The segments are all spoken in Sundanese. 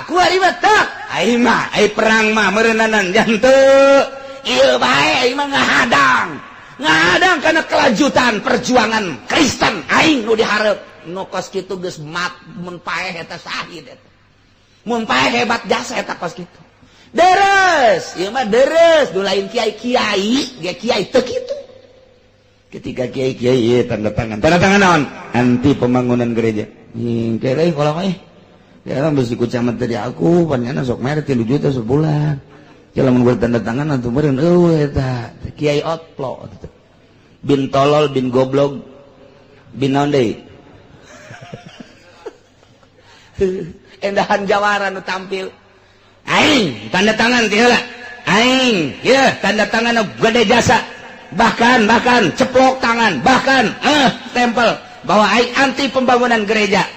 Kuari mah tak. Aing mah, ai perang mah meureunanan jantu. Ieu bae aing mah ngahadang. Ngahadang karena kelanjutan perjuangan Kristen aing nu dihareup. Nu kos kitu geus mat mun paeh eta syahid eta. Mun paeh hebat jasa eta kos kitu. Deres, ieu mah deres, nu lain kiai-kiai, ge kiai teu kitu. Ketika kiai-kiai ieu tanda tangan. Tanda tangan naon? Anti pembangunan gereja. Kere kalau mah ya besi ku camat tadi aku panjana sok mere 3 juta sebulan. Ya lamun gua tanda tangan atuh meureun eueuh eta kiai otlo bin tolol bin goblok bin naon deui. Endahan jawara nu tampil. Aing tanda tangan ti heula. Aing ieu tanda tangan gede jasa. Bahkan bahkan ceplok tangan, bahkan tempel bahwa aing anti pembangunan gereja.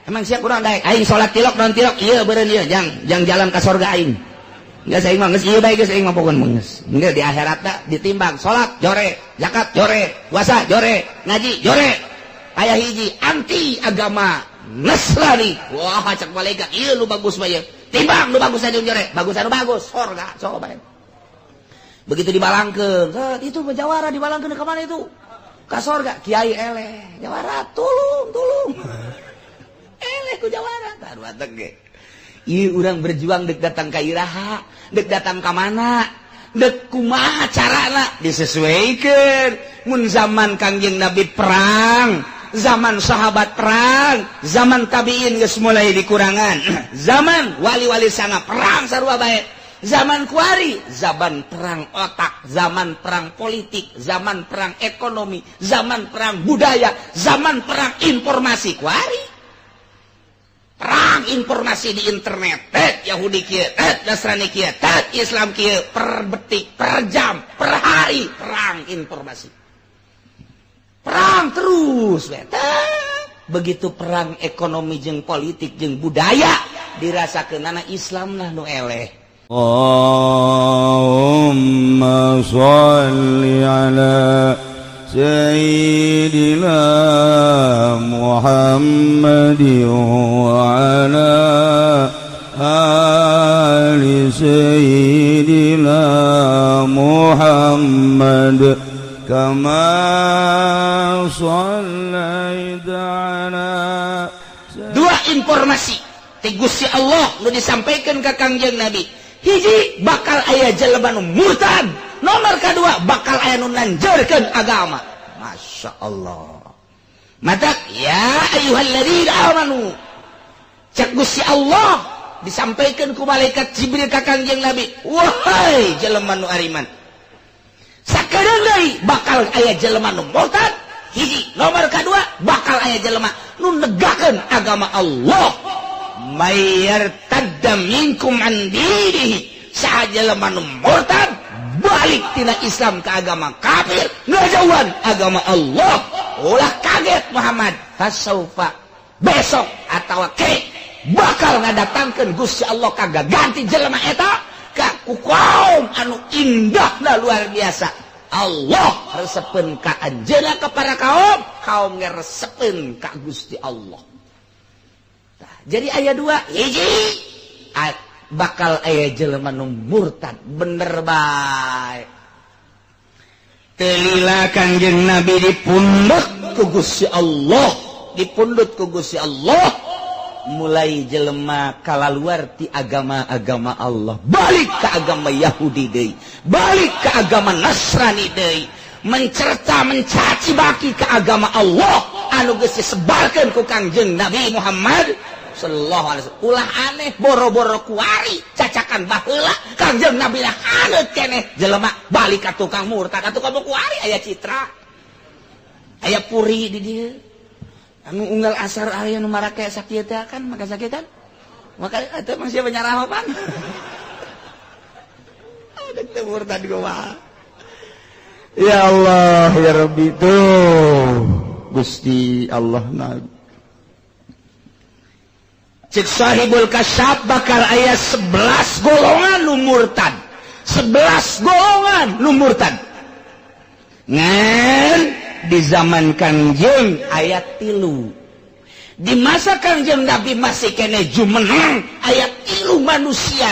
Emang siap kurang daek aing salat tilok non tilok ieu beureun ieu jang jang jalan ka sorga aing. Enggak saya mah geus ieu bae geus aing mah pokon mah geus. Enggeus di akhirat ditimbang salat jore, zakat jore, puasa jore, ngaji jore. Aya hiji anti agama Nasrani. Wah cak malaikat ieu nu bagus mah ieu. Timbang nu bagus aja jore, bagus anu bagus sorga sok bae. Begitu dibalangkeun, itu jawara dibalangkeun ka mana itu? Ka sorga kiai eleh, jawara tulung tulung. Eleh ku jawara taruh ge. Ieu urang berjuang dek datang ka iraha, dek datang ka mana, dek kumaha carana disesuaikan. Mun zaman Kangjeng Nabi perang, zaman sahabat perang, zaman tabiin geus mulai dikurangan. Zaman wali-wali sana perang sarua bae. Zaman kuari, zaman perang otak, zaman perang politik, zaman perang ekonomi, zaman perang budaya, zaman perang informasi kuari. Perang informasi di internet, tet Yahudi kieu, tet Nasrani kieu, tet Islam kieu, per detik, per jam, per hari perang informasi. Perang terus, tet. Begitu perang ekonomi jeung politik jeung budaya dirasakeunana Islam lah nu eleh. Allahumma shalli ala Sayyidina Muhammad wa ala ali Sayyidina Muhammad kama shallaita ala. Dua informasi ti Gusti Allah nu disampaikan ka Kangjeng Nabi. Hiji bakal aya jelema nu murtad, nomor kedua bakal aya nu nanjeurkeun agama. Masya Allah. Matak ya ayyuhalladzina amanu. Cak Gusti Allah disampaikan ku malaikat Jibril ka Kangjeng Nabi, wahai jelema nu ariman. Sakedeung deui bakal aya jelema nu murtad, hiji, nomor kedua bakal aya jelema nu negakeun agama Allah. Mayartadda minkum an dinihi, saha jelema nu murtad balik tina Islam ke agama kafir, ngajauhan agama Allah. Ulah kaget Muhammad, fasaufa besok atawa ke bakal ngadatangkeun Gusti Allah kagak ganti jelema eta ka ku kaum anu indahna luar biasa. Allah resepeun ka anjeunna ka para kaum, kaum ge resepeun ka Gusti Allah. Jadi ayat dua hiji bakal aya jelema nu murtad bener bae. Teu lila Kangjeng Nabi dipundhut ku Gusti Allah, dipundhut ku Gusti Allah, mulai jelema kalaluar ti agama-agama Allah, balik ke agama Yahudi deui, balik ke agama Nasrani deui, mencerca mencaci maki ke agama Allah anu geus disebarkeun ku Kangjeng Nabi Muhammad sallallahu alaihi wasallam. Ulah aneh boro-boro kuari cacakan baheula Kangjeng Nabi lah haneut keneh jelema balik ka tukang murtad atuh kamu kuari aya citra aya puri di dieu anu unggal asar aya nu marake sakieu teh kan maka sakieu kan maka atuh mah sia penyarah pan ada teh murtad kumaha. Ya Allah ya Rabbi tuh Gusti Allah na Cek Sahibul Kasyaf bakal aya 11 golongan nu murtad. 11 golongan nu murtad. Ngan di zaman Kangjeng aya 3. Di masa Kangjeng Nabi masih kene jumeneng aya tilu manusia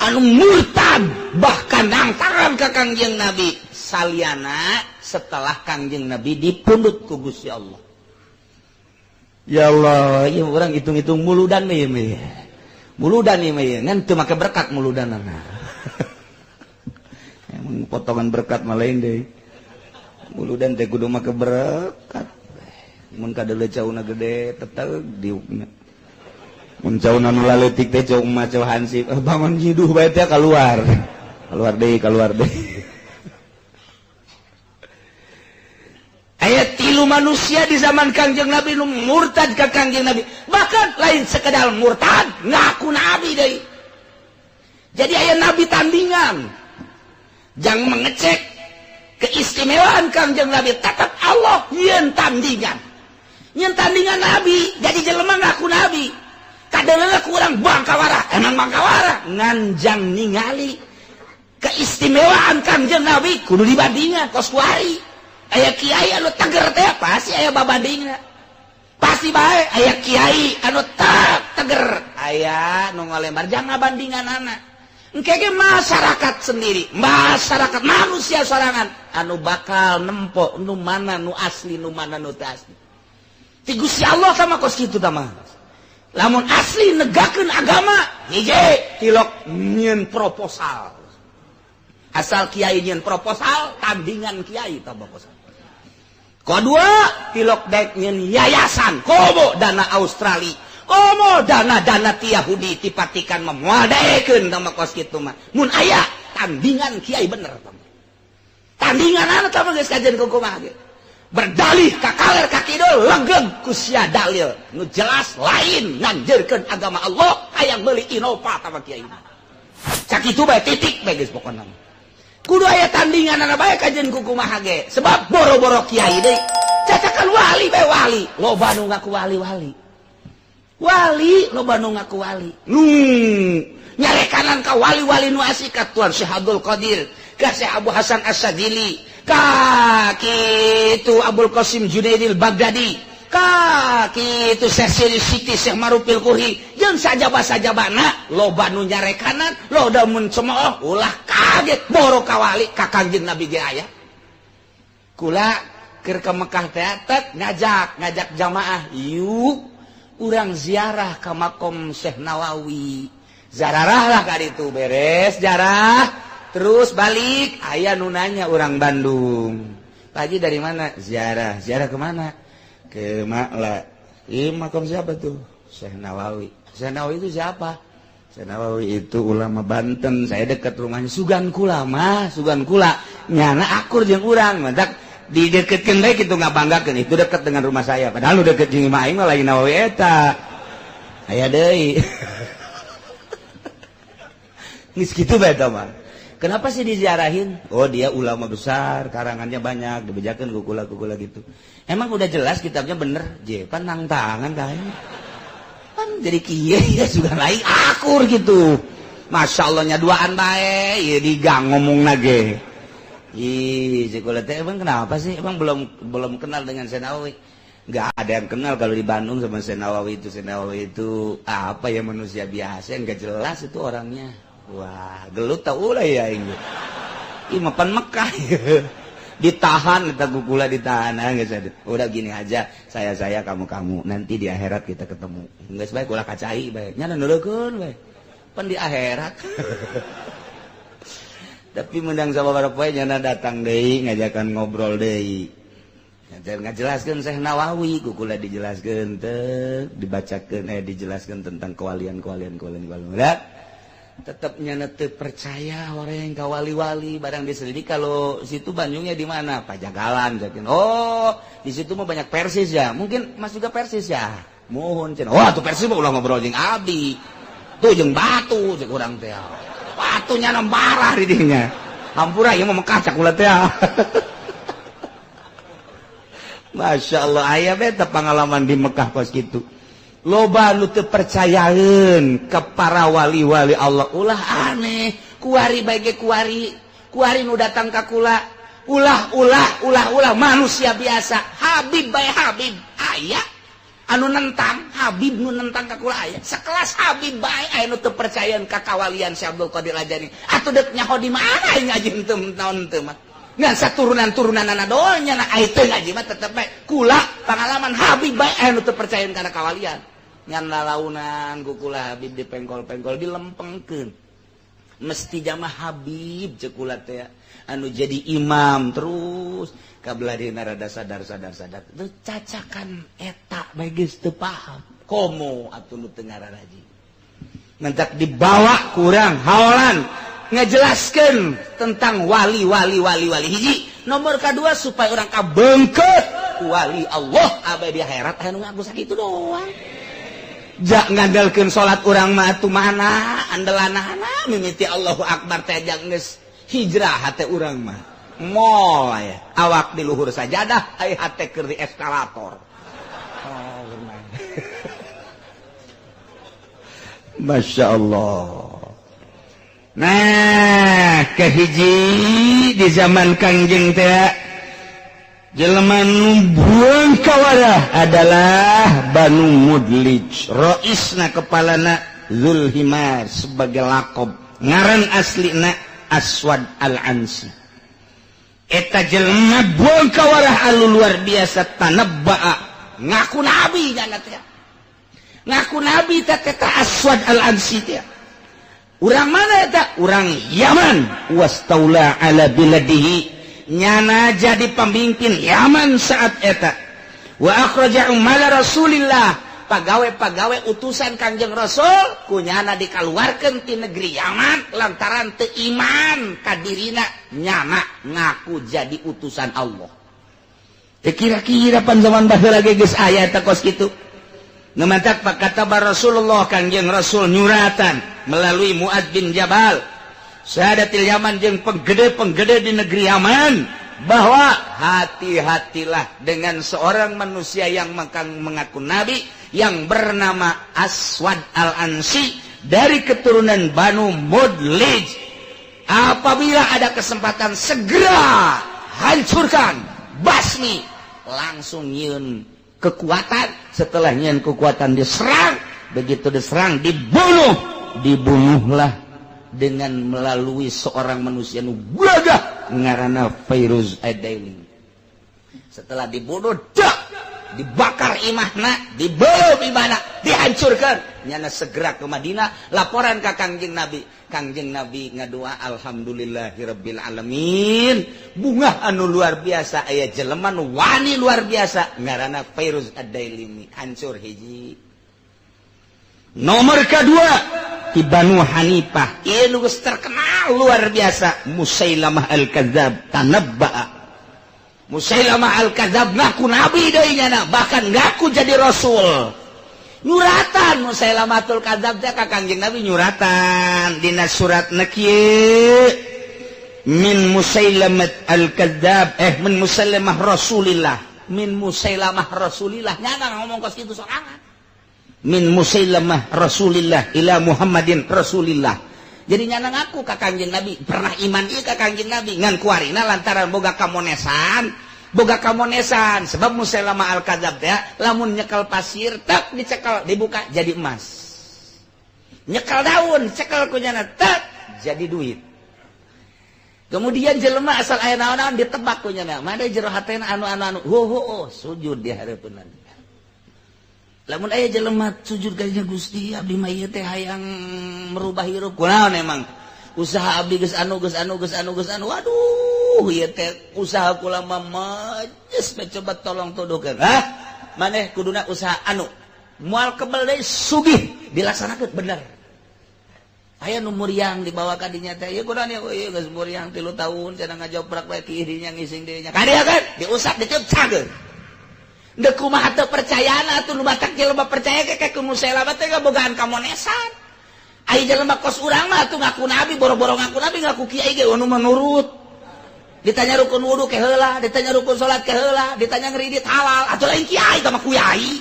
anu murtad bahkan nangtangan ka Kangjeng Nabi saliana setelah Kangjeng Nabi dipundhut ku Gusti Allah. Ya Allah, ieu urang hitung-hitung muludan ieu mah. Muludan ieu mah ngan teu make berkat muludanana. Emang potongan berkat mah lain deui. Muludan teh kudu make berkat. Mun kadeuleu cauna gede tetep diukna. Mun cauna nu laletik teh cau mah cau hansip, bangun nyiduh bae teh keluar. Keluar deui, keluar deui. Aya tilu manusia di zaman Kangjeng Nabi nu murtad ka Kangjeng Nabi. Bahkan lain sekedar murtad, ngaku nabi deui. Jadi aya nabi tandingan. Jangan mengecek keistimewaan Kangjeng Nabi, tetap Allah nyeun tandingan. Nyeun tandingan nabi, jadi jelema ngaku nabi. Kadeuleu kurang bangkawara, emang bangkawara nganjang ningali keistimewaan Kangjeng Nabi kudu dibandingan kos kuari. Aya kiai anu teger teh pasti aya babandingna. Pasti bae aya kiai anu teger, aya nu ngalembar jangan bandinganana. Engke ge masyarakat sendiri, masyarakat manusia sorangan anu bakal nempo nu mana nu asli nu mana nu teu asli. Ti Gusti Allah sama kos kitu tah mah. Lamun asli negakeun agama, hiji tilok nyieun proposal. Asal kiai nyieun proposal, tandingan kiai tah proposal. Kedua, tilok daek nyieun yayasan, komo dana Australia, komo dana-dana ti Yahudi ti Vatikan mah moal daekeun tah mah kos kitu mah. Mun aya tandingan kiai bener tah. Tandinganana tah mah geus kajen kumaha ge. Berdalih ka kaler ka kidul legeg ku sia dalil nu jelas lain nganjeurkeun agama Allah hayang meuli Innova tah mah kiai. Sakitu bae titik bae geus pokona. Kudu aya tandinganana bae kajen ku kumaha ge. Sebab boro-boro kiai deui cacakan wali bae wali, loba nu ngaku wali-wali. Wali loba nu ngaku wali. Nu nyarekanan ka wali-wali nu asli ka Tuan Syekh Abdul Qadir, ka Syekh Abu Hasan Asy-Syadzili, ka kitu Abul Qasim Junaidil Baghdadi, ka kitu Syekh Siti Syekh Marufil Qurhi, jeung sajaba-sajabana loba nu nyarekanan, loba mun cemooh ulah kaget boro ka wali ka Kangjeng Nabi ge aya. Kula keur ka Mekah teh tek ngajak jamaah, yuk urang ziarah ka makom Syekh Nawawi. Zararah lah ka ditu beres jarah terus balik aya nu nanya urang Bandung. Pak Haji dari mana? Ziarah. Ziarah kemana? Ke Makla. Ih, makom siapa tuh? Syekh Nawawi. Syekh Nawawi itu siapa? Syekh Nawawi itu ulama Banten. Saya dekat rumahnya. Sugan kula mah, sugan kula. Nyana akur jeung urang, mantak dideketkeun bae kitu ngabanggakeun. Itu dekat dengan rumah saya. Padahal lu deket jeung imah aing mah lain Nawawi eta. Aya deui. Geus kitu bae eta mah. Kenapa sih diziarahin? Oh, dia ulama besar, karangannya banyak, dibejakeun ku kula-kula gitu. Emang udah jelas kitabnya bener? Je, pan nang tangan kae. Pan jadi kiai ya sudah lain akur gitu. Masya Allahnya duaan bae, ieu di gang ngomongna ge. Ih, si kula teh emang kenapa sih? Emang belum kenal dengan Syekh Nawawi? Nggak ada yang kenal kalau di Bandung sama Syekh Nawawi itu. Syekh Nawawi itu apa ya, manusia biasa yang nggak jelas itu orangnya. Wah, gelut tau lah ya ini. Ih, mapan Mekah. Ditahan, kita kukula ditahan. Ah, nggak sadar. Udah gini aja, saya kamu nanti di akhirat kita ketemu. Nggak sebaik ulah kacai baik. Nyana nuleukeun bae. Pan di akhirat. Tapi mendang sama para poe nyana datang deui ngajakan ngobrol deui. Ngajelaskeun Syekh Nawawi, kukula dijelaskeun teh, dibacakeun dijelaskeun tentang kewalian-kewalian kewalian. Udah. Tetapnya nete percaya orang yang kawali-wali barang diselidiki. Kalau situ Bandungnya di mana? Pajagalan jakin. Oh, di situ mah banyak Persis ya. Mungkin Mas juga Persis ya. Mohon cenah. Wah, tuh Persis mah ulah ngobrol jeung abdi. Tuh jeung batu cek urang teh. Batunya marah di dinya. Hampura ieu mah Mekah cak ulah teh. Masya Allah, aya beta pengalaman di Mekah kos kitu. Loba nu teu percayaeun ka para wali-wali Allah. Ulah aneh, kuari bae ge kuari, kuari nu datang ka kula. Ulah ulah ulah ulah manusia biasa, Habib bae Habib aya. Anu nentang Habib nu nentang ka kula aya. Sekelas Habib bae aya nu teu percayaan ka kawalian Syekh Abdul Qadir Al-Jailani. Atuh deuk nyaho di mana aing ngaji henteu naon henteu mah. Ngan saturunan-turunanana doang nya aing teu ngaji mah tetep bae. Kula pangalaman Habib bae aya nu teu percayaan kana kawalian. Ngan lalaunan ku kula Habib dipengkol-pengkol dilempengkeun. Mesti jamaah Habib ceuk kula teh anu jadi imam terus kabelah dina rada sadar-sadar sadar. Teu cacakan eta bae geus teu paham. Komo atuh nu teu ngararaji. Mentak dibawa kurang haolan ngejelaskeun tentang wali-wali wali-wali hiji. Nomor kedua supaya orang kabengket wali Allah abai di akhirat anu ngaku sakitu doang. Jak ngandalkeun salat urang mah atuh mana andelanana mimiti Allahu Akbar teh jang geus hijrah hate urang mah. Moal aya awak di luhur sajadah ai hate keur di eskalator. Oh, Masya Allah. Nah, kehiji di zaman Kangjeng teh jelema nu buang kawarah adalah Banu Mudlij. Roisna kepalana Zulhimar sebagai lakob. Ngaran aslina Aswad Al-Ansi. Eta jelema buang kawarah anu luar biasa tanabbaa ngaku nabi nyana teh. Ngaku nabi teh eta Aswad Al-Ansi teh. Urang mana eta? Urang Yaman. Wastaula ala biladihi. Nyana jadi pemimpin Yaman saat eta. Wa akhraja umala Rasulillah. Pagawe-pagawe utusan Kangjeng Rasul kunyana dikaluarkeun ti negeri Yaman lantaran teu iman ka dirina nyana ngaku jadi utusan Allah. Teu kira-kira pan zaman baheula ge geus aya eta kos kitu. Nu mantak pakata Rasulullah Kangjeng Rasul nyuratan melalui Muad bin Jabal Sadatil Yaman jeung penggede-penggede di negeri Yaman bahwa hati-hatilah dengan seorang manusia yang mengaku nabi yang bernama Aswad Al-Ansi dari keturunan Banu Mudlij. Apabila ada kesempatan segera hancurkan, basmi, langsung nyieun kekuatan. Setelah nyieun kekuatan diserang, begitu diserang dibunuh, dibunuhlah dengan melalui seorang manusia nu gagah ngaranna Fairuz Ad-Dailami. Setelah dibunuh, dak, dibakar imahna, dibelum imahna, dihancurkan. Nyana segera ke Madinah, laporan ka Kangjeng Nabi. Kangjeng Nabi ngadua alhamdulillahirabbil alamin. Bunga anu luar biasa aya jelema nu wani luar biasa ngaranna Fairuz Ad-Dailami. Hancur hiji. Nomor kedua di Banu Hanifah. Ieu nu geus terkenal luar biasa Musailamah Al-Kadzab tanabba'a. Musailamah Al-Kadzab ngaku nabi deui nyana, bahkan ngaku jadi rasul. Nyuratan Musailamatul Kadzab teh ka Kangjeng Nabi nyuratan dina suratna kieu min Musailamat Al-Kadzab min Musailamah Rasulillah, min Musailamah Rasulillah nyana ngomong kos kitu sorangan. Min Musailamah Rasulillah ila Muhammadin Rasulillah. Jadi nyana ngaku ka Kangjeng Nabi, pernah iman ieu ka Kangjeng Nabi ngan kuarina lantaran boga kamonesan, boga kamonesan sebab Musailamah Al-Kadzab teh lamun nyekel pasir tak dicekel dibuka jadi emas. Nyekel daun cekel ku nyana tak jadi duit. Kemudian jelema asal aya naon-naon ditebak ku nyana, mana jero hatena anu-anu anu ho ho sujud di hareupeun. Lamun aya jelema sujud ka Gusti abdi mah ieu teh hayang merubah hirup. Kunaon emang? Usaha abdi geus anu geus anu geus anu geus anu. Waduh, ieu teh usaha kula mah majes coba tolong tuduhkeun. Hah? Maneh kuduna usaha anu moal kebel deui sugih dilaksanakeun bener. Aya nu muriang dibawa ka dinya teh, ieu kunaon ieu ieu geus muriang 3 tahun cenah ngajoprak bae ki irinya ngising deui nya. Ka dieu kan diusap ditiup cageun. Dek kumaha teu percayana atuh nu batak jelema percaya ke ka Musailamah teh ngabogaan kamonesan. Ai jelema kos urang mah atuh ngaku nabi boro-boro ngaku nabi ngaku kiai ge anu menurut. Ditanya rukun wudu ke heula, ditanya rukun salat ke heula, ditanya ngridit halal atuh lain kiai tah mah kuyai.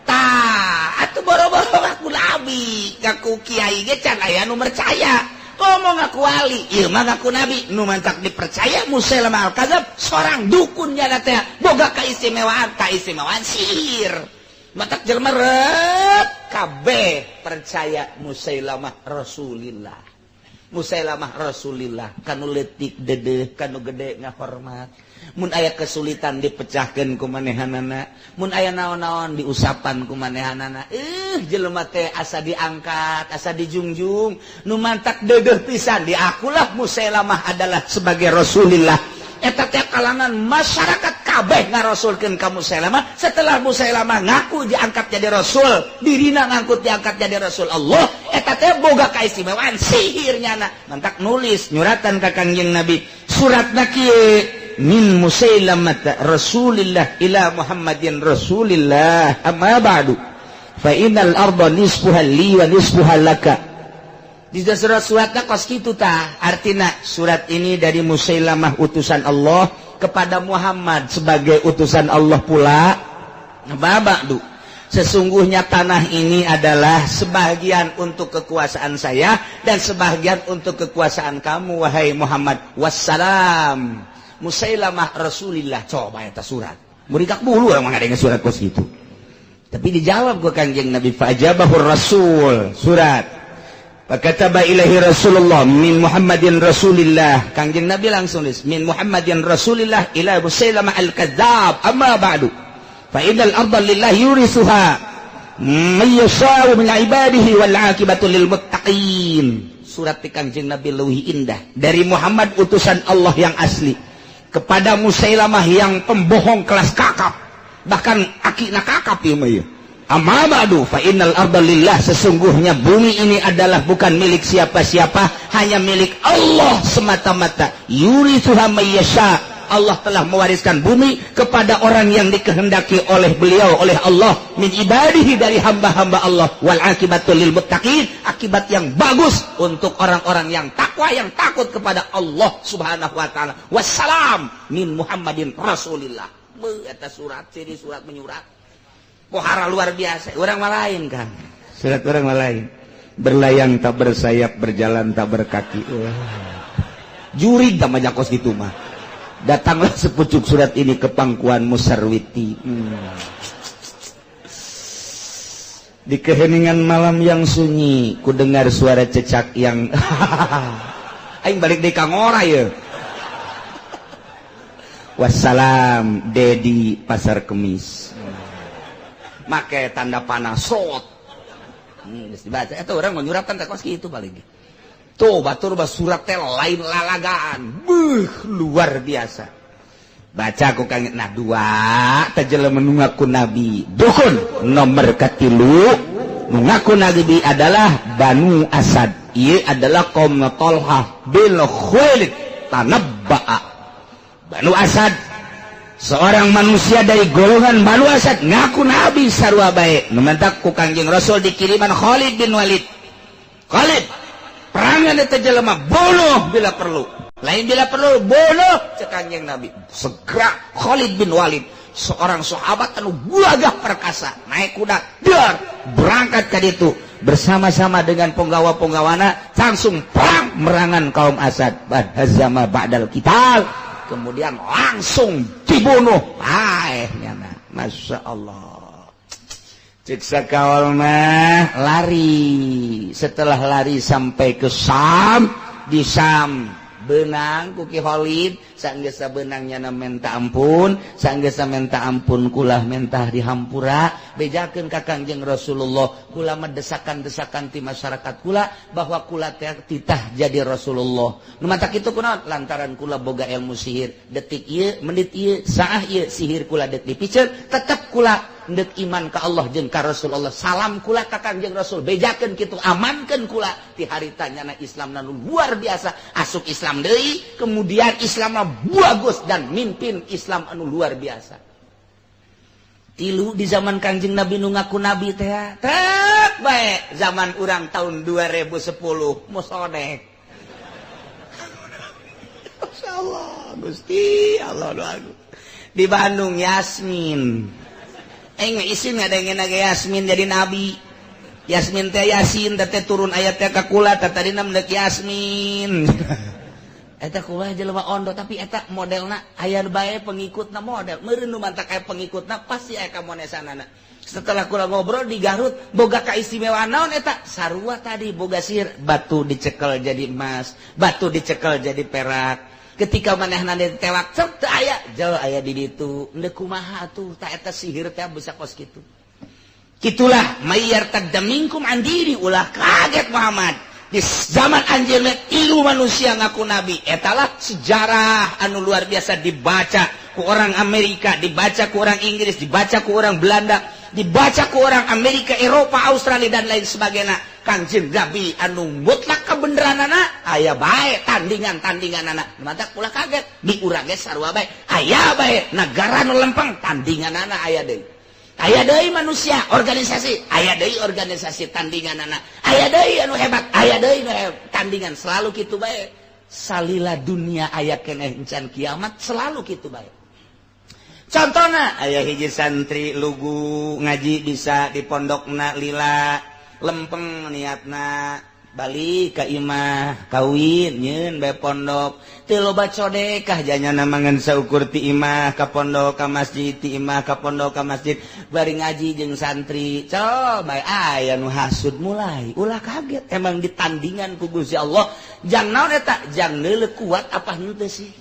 Tah, atuh boro-boro ngaku nabi, ngaku kiai ge can aya nu percaya. Komo ngaku wali, ieu mah ngaku nabi. Nu mantak dipercaya Musailamah al-Kadzab seorang dukun nyana teh boga kaistimewaan, kaistimewaan sihir. Matak jelema rep kabeh percaya Musailamah Rasulillah. Musailamah Rasulillah kanu leutik dedeh, kanu gede ngahormat. Mun aya kesulitan dipecahkeun ku manehanana, mun aya naon-naon diusapan ku manehanana. Jelema teh asa diangkat, asa dijungjung, nu mantak dedeh pisan diakulah Musailamah adalah sebagai Rasulillah. Eta teh kalangan masyarakat kabeh ngarasulkeun ka Musailamah. Setelah Musailamah ngaku diangkat jadi rasul, dirina ngangkut diangkat jadi rasul Allah, eta teh boga kaistimewaan sihir nyana. Mantak nulis nyuratan ka Kangjeng Nabi, suratna kieu, min Musailamah Rasulillah ila Muhammadin Rasulillah, amma ba'du fa innal arda nisfuha li wa nisfuha laka. Di surat-suratnya kos kitu tah, artina surat ini dari Musailamah utusan Allah kepada Muhammad sebagai utusan Allah pula. Babakdu, sesungguhnya tanah ini adalah sebagian untuk kekuasaan saya dan sebagian untuk kekuasaan kamu wahai Muhammad. Wassalam. Musailamah Rasulillah. Coba eta surat. Murikak bulu orang ngadenge surat kos kitu. Tapi dijawab ku Kangjeng Nabi, fa'ajabahur Rasul. Surat Fakataba ilaihi Rasulullah min Muhammadin Rasulillah. Kangjeng Nabi langsung nulis min Muhammadin Rasulillah ila Musailamah al-Kadzab, amma ba'du fa innal arda lillah yurisuha man yasha'u min ibadihi wal 'aqibatu lil muttaqin. Surat ti Kangjeng Nabi leuwih indah dari Muhammad utusan Allah yang asli kepada Musailamah yang pembohong kelas kakap, bahkan akina kakap ieu mah ieu. Amma ba'du fa innal arda lillah, sesungguhnya bumi ini adalah bukan milik siapa-siapa, hanya milik Allah semata-mata. Yurithuha may yasha, Allah telah mewariskan bumi kepada orang yang dikehendaki oleh beliau, oleh Allah, min ibadihi, dari hamba-hamba Allah. Wal akibatu lil muttaqin, akibat yang bagus untuk orang-orang yang takwa, yang takut kepada Allah Subhanahu wa taala. Wassalam min Muhammadin Rasulillah. Beuh eta surat, ciri surat menyurat. Pohara luar biasa, orang mah lain kan. Surat orang mah lain. Berlayang tak bersayap, berjalan tak berkaki. Wah. Jurig tak banyak kos gitu mah. Datanglah sepucuk surat ini ke pangkuan Musarwiti. Di keheningan malam yang sunyi, ku dengar suara cecak yang aing balik di Kangora ya. Wassalam Dedi Pasar Kemis. Make tanda panah sot. Geus dibaca eta urang menyuratkan teh kos kitu paling. Tuh batur bah surat teh lain lalagaan. Beuh luar biasa. Baca ku kang nah dua teh jelema nu ngaku nabi. Dukun nomor katilu nu ngaku nabi adalah Banu Asad. Ieu adalah kaum Talhah bin Khuwailid tanabba'a. Banu Asad, seorang manusia dari golongan Banu Asad ngaku nabi sarua bae. Nu mantak ku Kangjeng Rasul dikiriman Khalid bin Walid. Khalid perangan eta jelema, bunuh bila perlu. Lain bila perlu, bunuh cek Kangjeng Nabi. Segera Khalid bin Walid, seorang sahabat anu gagah perkasa, naik kuda, dar, berangkat ka ditu bersama-sama dengan penggawa-penggawana, langsung perang merangan kaum Asad. Bahazama ba'dal qital. Kemudian langsung dibunuh. Aeh nyana, Masya Allah. Cek sakawal mah lari. Setelah lari sampai ke Sam, di Sam benang ku Ki Khalid, sanggeus benang nyana menta ampun, sanggeus menta ampun kula mentah dihampura, bejakeun ka Kangjeng Rasulullah, kula mah desakan-desakan ti masyarakat kula bahwa kula teh titah jadi Rasulullah. Nu matak kitu kunaon? Lantaran kula boga ilmu sihir, detik ieu, menit ieu, saah ieu sihir kula deuk dipiceun, tetep kula ndek iman ka Allah jeung ka Rasulullah. Salam kula ka Kangjeng Rasul, bejakeun kitu, amankeun kula ti harita nyana Islam nu luar biasa, asup Islam deui, kemudian Islamna bagus dan mimpin Islam anu luar biasa. Tilu di zaman Kangjeng Nabi nu ngaku nabi teh, tek bae zaman urang tahun 2010 musodek. Masyaallah, Gusti Allah doaku. Di Bandung Yasmin. Isin ngadengin lagi Yasmin jadi nabi. Yasmin teh Yasin teh turun ayat teh ka kula teh tadina mendek Yasmin. Eta kumaha jelema ondo tapi eta modelna aya bae pengikutna model. Meureun nu mantak aya pengikutna pasti aya kamonesanana. Setelah kula ngobrol di Garut boga kaistimewaan naon eta? Sarua tadi boga sihir, batu dicekel jadi emas, batu dicekel jadi perak. Ketika manehna ditewak cek teu aya, jauh aya di ditu. Endek kumaha atuh ta eta sihir teh bisa kos kitu. Kitulah mayyartadda minkum an dini, ulah kaget Muhammad. Di zaman anjeunna tilu manusia ngaku nabi. Etalah sejarah anu luar biasa dibaca ku orang Amerika, dibaca ku orang Inggris, dibaca ku orang Belanda, dibaca ku orang Amerika, Eropa, Australia dan lain sebagainya. Kangjeng Nabi anu mutlak kebenaranana aya bae tandingan-tandinganana. Matak ulah kaget di urang ge sarua bae. Aya bae nagara nu lempeng tandinganana aya deui. Aya deui manusia organisasi, aya deui organisasi tandinganana, aya deui anu hebat, aya deui nu tandingan selalu kitu bae. Salila dunia aya keneh encan kiamat selalu kitu bae. Contohna aya hiji santri lugu ngaji bisa di pondokna lila lempeng niatna balik ka imah kawin nyeun bae pondok teu loba codekah janyana mangan saukur ti imah ka pondok ka masjid ti imah ka pondok ka masjid bari ngaji jeung santri coba aya nu hasud mulai ulah kaget emang ditandingan ku Gusti Allah jang naon eta jang neuleuh kuat apa henteu sih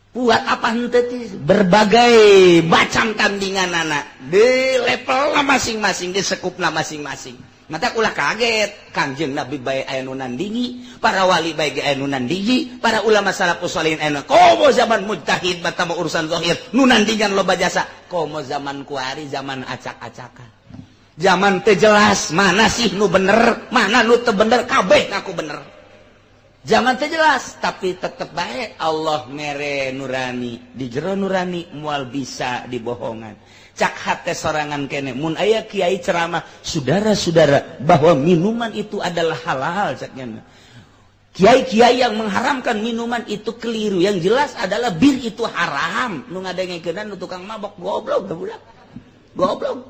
kuat apa henteu sih berbagai macam tandinganana di levelna masing-masing di sekupna masing-masing. Mata ulah kaget Kangjeng Nabi bae aya nu nandingi, para wali bae ge aya nu nandingi, para ulama salafus sholihin aya nu komo zaman mujtahid batama urusan zahir nu nandingan loba jasa, komo zaman kuari zaman acak-acakan. Zaman teu jelas mana sih nu bener, mana nu teu bener, kabeh ngaku bener. Zaman teu jelas tapi tetep bae Allah mere nurani, di jero nurani moal bisa dibohongan. Cak hate sorangan kene mun aya kiai ceramah saudara-saudara bahwa minuman itu adalah halal caknya. Kiai-kiai yang mengharamkan minuman itu keliru. Yang jelas adalah bir itu haram. Nu ngadengkeun nu tukang mabok goblok budak. Goblok.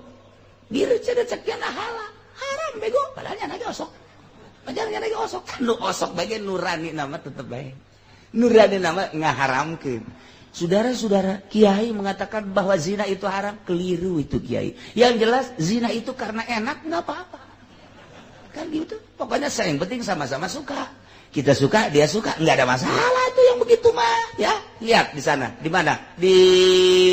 Bir cenah caknya halal. Haram bego padahal nya ge osok. Padahal nya ge osok. Nu osok bae nurani nama tetep bae. Nurani nama ngaharamkeun. Saudara-saudara, kiai mengatakan bahwa zina itu haram, keliru itu kiai. Yang jelas zina itu karena enak nggak apa-apa. Kan gitu. Pokoknya saya yang penting sama-sama suka. Kita suka, dia suka, nggak ada masalah itu yang begitu mah, ya. Lihat di sana, di mana? Di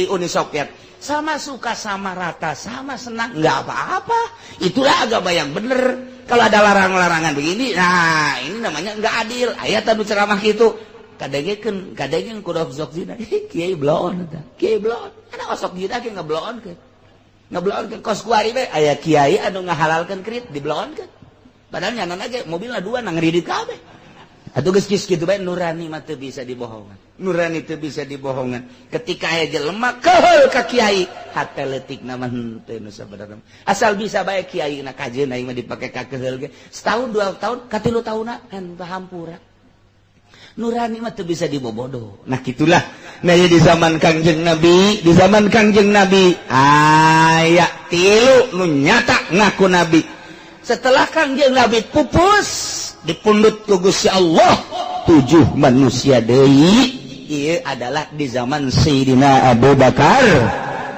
Uni Soviet. Sama suka, sama rata, sama senang, nggak apa-apa. Itulah agama yang bener. Kalau ada larang-larangan begini, nah ini namanya nggak adil. Ayat tadi ceramah gitu. Kadengekeun, kadengeun kudu osok zina. Kiai bloon eta. Kiai bloon. Ada osok zina ge ngebloonkeun. Ngebloonkeun kos kuari bae aya kiai anu ngahalalkeun krit dibloonkeun. Padahal nyanan ge mobilna dua nang ngridit kabeh. Atuh geus kitu bae nurani mah teu bisa dibohongan. Nurani teu bisa dibohongan. Ketika aya jelema keheul ka kiai, hate leutikna mah henteu nu sabenerna. Asal bisa bae kiai na kajeun aing mah dipake ka keheul ge. Setahun dua tahun, katilu tahunna kan hampura. Nurani mah teu bisa dibobodo. Nah gitulah. Nah di zaman Kangjeng Nabi, di zaman Kangjeng Nabi aya tilu nu nyata ngaku nabi. Setelah Kangjeng Nabi pupus dipundhut ku Gusti Allah 7 manusia deui. Ieu adalah di zaman Sayyidina Abu Bakar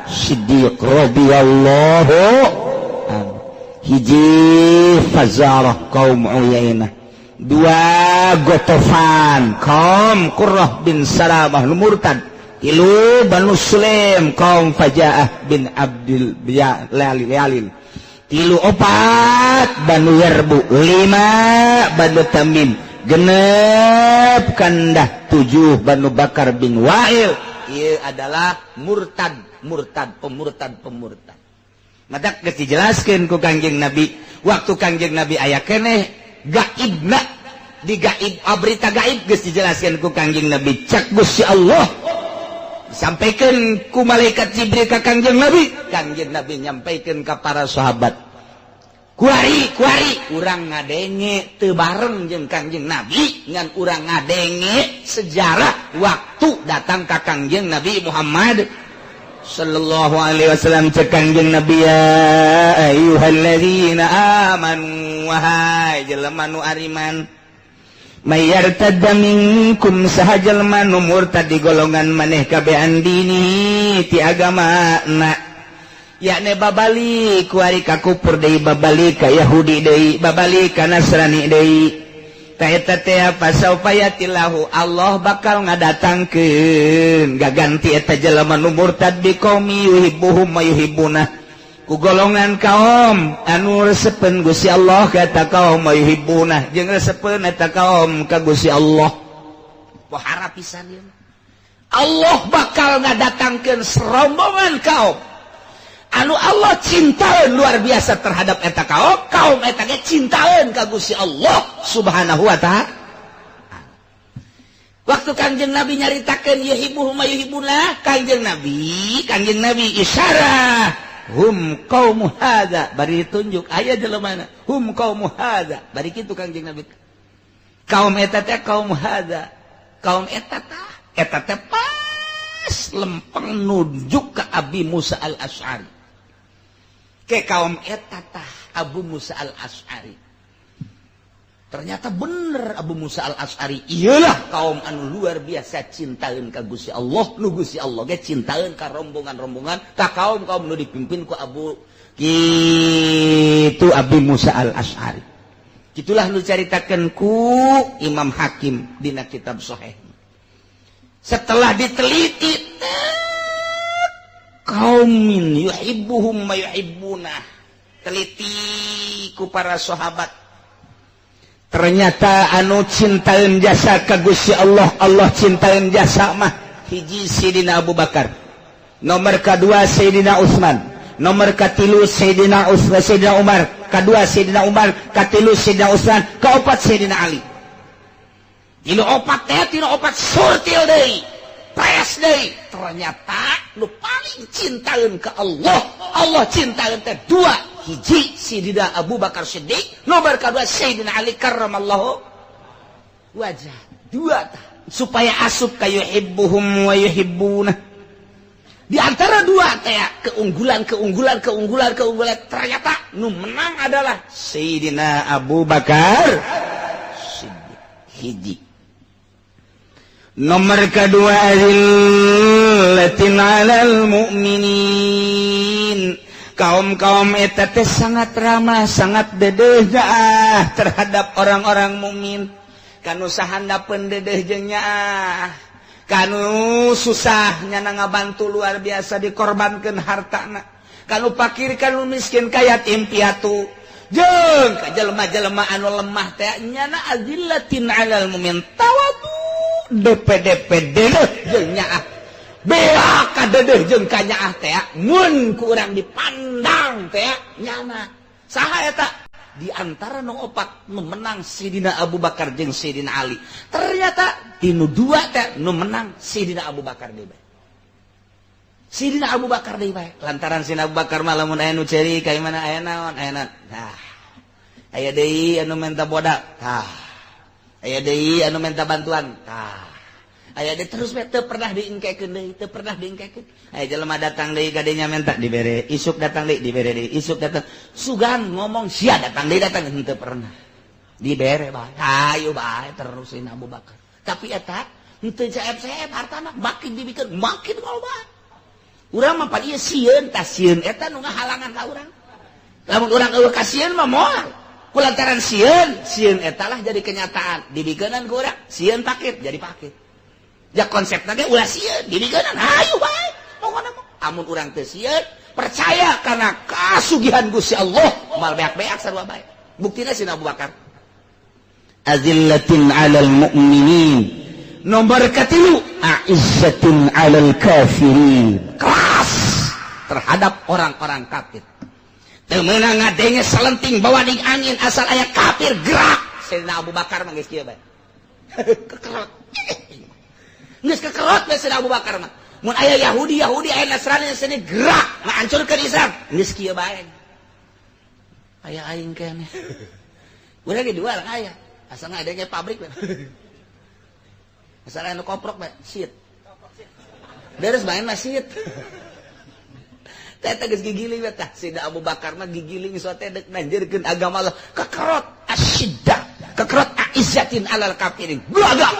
Siddiq radhiyallahu anhu. Hiji Fazarah kaum Uyainah, dua Gotofan kaum Qurrah bin Salamah nu murtad, tilu Banu Sulaim kaum Fajaah bin Abdil Lalil, tilu opat Banu Yarbu, lima Banu Tamim, genep kandah 7 Banu Bakar bin Wa'il. Ieu adalah murtad, murtad, pemurtad, pemurtad. Maka geus dijelaskeun ku Kangjeng Nabi, waktu Kangjeng Nabi aya keneh gaibna, di gaib berita gaib geus dijelaskeun ku Kangjeng Nabi, cak Gusti Allah disampaikan ku malaikat Jibril ka Kangjeng Nabi, Kangjeng Nabi nyampaikeun ka para sahabat. Kuari kuari urang ngadenge teu bareng jeung Kangjeng Nabi, ngan urang ngadenge sejarah waktu datang ka Kangjeng Nabi Muhammad sallallahu alaihi wasallam cek Kangjeng Nabi ya ayyuhalladzina amanu wahai jelema nu ariman mayartadda minkum saha jelema nu murtad di golongan maneh kabeh andini ti agama na yakni babalik kuari ka kufur deui babalik ka Yahudi deui babalik ka Nasrani deui ta eta teh fasaufa yatillahu Allah bakal ngadatangkeun gaganti eta jelema nu murtad bi qaumi yuhibbuhum wa yuhibbuna ku golongan kaum anu resepeun Gusti Allah ka eta kaum wa yuhibbuna jeung resepeun eta kaum ka Gusti Allah. Pohara pisan ieu. Allah bakal ngadatangkeun serombongan kaum anu Allah cintaeun luar biasa terhadap eta kaum, kaum eta ge cintaeun ka Gusti Allah Subhanahu wa ta'ala. Waktu Kangjeng Nabi nyaritakeun yuhibbuhum wa yuhibbuna, Kangjeng Nabi isyarah hum qaumu hadza, bari ditunjuk aya jelemana hum qaumu hadza, bari kitu Kangjeng Nabi. Kaum eta teh kaum hadza, kaum eta tah eta teh pas lempeng nunjuk ke Abi Musa Al-Asy'ari. Ke kaum eta tah Abu Musa Al-Asy'ari. Ternyata bener Abu Musa Al-Asy'ari iyalah kaum anu luar biasa cintaeun ka Gusti Allah, nu Gusti Allah ge cintaeun ka rombongan-rombongan ka kaum-kaum nu dipimpin ku Abu kitu Abi Musa Al-Asy'ari. Kitulah nu caritakeun ku Imam Hakim dina kitab Sahih. Setelah diteliti kaumin yuhibbuhum wa yuhibbuna, teliti ku para sahabat, ternyata anu cintaeun jasa ka Gusti Allah, Allah cintaeun jasa mah hiji Sayyidina Abu Bakar, nomor kedua Sayyidina Utsman, nomor katilu Sayyidina Utsman, Sayyidina Umar, kedua Sayyidina Umar, katilu Sayyidina Utsman, kaopat Sayyidina Ali. Tilu opat teh, tilu opat surtil deui, pres deui. Ternyata nu paling cintaeun ka Allah, Allah cintaeun teh dua, hiji Sayyidina Abu Bakar Siddiq, nomor kedua Sayyidina Ali karramallahu wajah. Dua tah supaya asup ka yuhibbuhum wa yuhibbuna. Di antara dua teh keunggulan keunggulan keunggulan keunggulan, ternyata nu menang adalah Sayyidina Abu Bakar Siddiq. Hiji. Nomor kedua azillatin 'alal mu'minin, kaum-kaum eta teh sangat ramah, sangat dedeh nyaah terhadap orang-orang mukmin. Kanu sahandapeun dedeh jeung nyaah, kanu susah nyana ngabantu luar biasa dikorbankeun hartana, kanu fakir kanu miskin ka yatim piatu jeung ka jelema-jelema anu lemah teh nyana azillatin 'alal mu'min tawadu DPDP dedeh jeung nyaah beak kadedeh jeung kanyaah teh mun ku urang dipandang teh nyana saha eta di antara nu opat nu menang Sayyidina Abu Bakar jeung Sayyidina Ali. Ternyata tinu dua teh nu menang Sayyidina Abu Bakar deui bae, Sayyidina Abu Bakar deui bae, lantaran Sayyidina Abu Bakar mah lamun aya nu ceuri ka mana aya naon aya naon, tah aya deui anu minta bodak, tah aya deui anu minta bantuan, tah aya deui terus we teu pernah diengkekeun deui, teu pernah diengkekeun. Aya jelema datang deui ka dinya minta dibere, isuk datang deui dibere deui, isuk datang sugan ngomong sia datang deui datang henteu pernah dibere bae, hayu bae terus Sayyidina Abu Bakar. Tapi eta henteu seep-seep hartana makin dibikeun makin loba. Urang mah pan ieu sieun tah sieun eta nu ngahalangan ka urang. Lamun urang eueuh kasieun mah moal. Kulantaran sieun, sieun eta lah jadi kenyataan. Dibikeunan ku urang, sieun pakit jadi pakit. Ja konsepna ge ulah sieun, dibikeunan hayu bae. Pokona mah amun urang teu sieun, percaya kana kasugihan Gusti Allah, moal beak-beak sarua bae. Buktina Sayyidina Abu Bakar. Azillatin 'alal mu'minin. Nomor katilu, a'izzatin 'alal kafirin. Keras terhadap orang-orang kafir. Teu meunang ngadenge selenting bawa ding angin asal aya kafir gerak. Sayyidina Abu Bakar mah geus kieu bae. Kekerot. Geus kekerot bae Sayyidina Abu Bakar mah. Mun aya Yahudi, Yahudi aya Nasrani sini gerak ngahancurkeun Islam. Geus kieu bae. Aya aing keneh. Urang ge dua aya. Asal ngadenge pabrik bae. Asal anu koprok bae, sit. Beres bae mah sit. Teh geus gigiling teh Sidina Abu Bakar mah gigiling sote deuk nanjeurkeun agama Allah kekerot asyiddah kekerot aizzatin alal kafirin gagah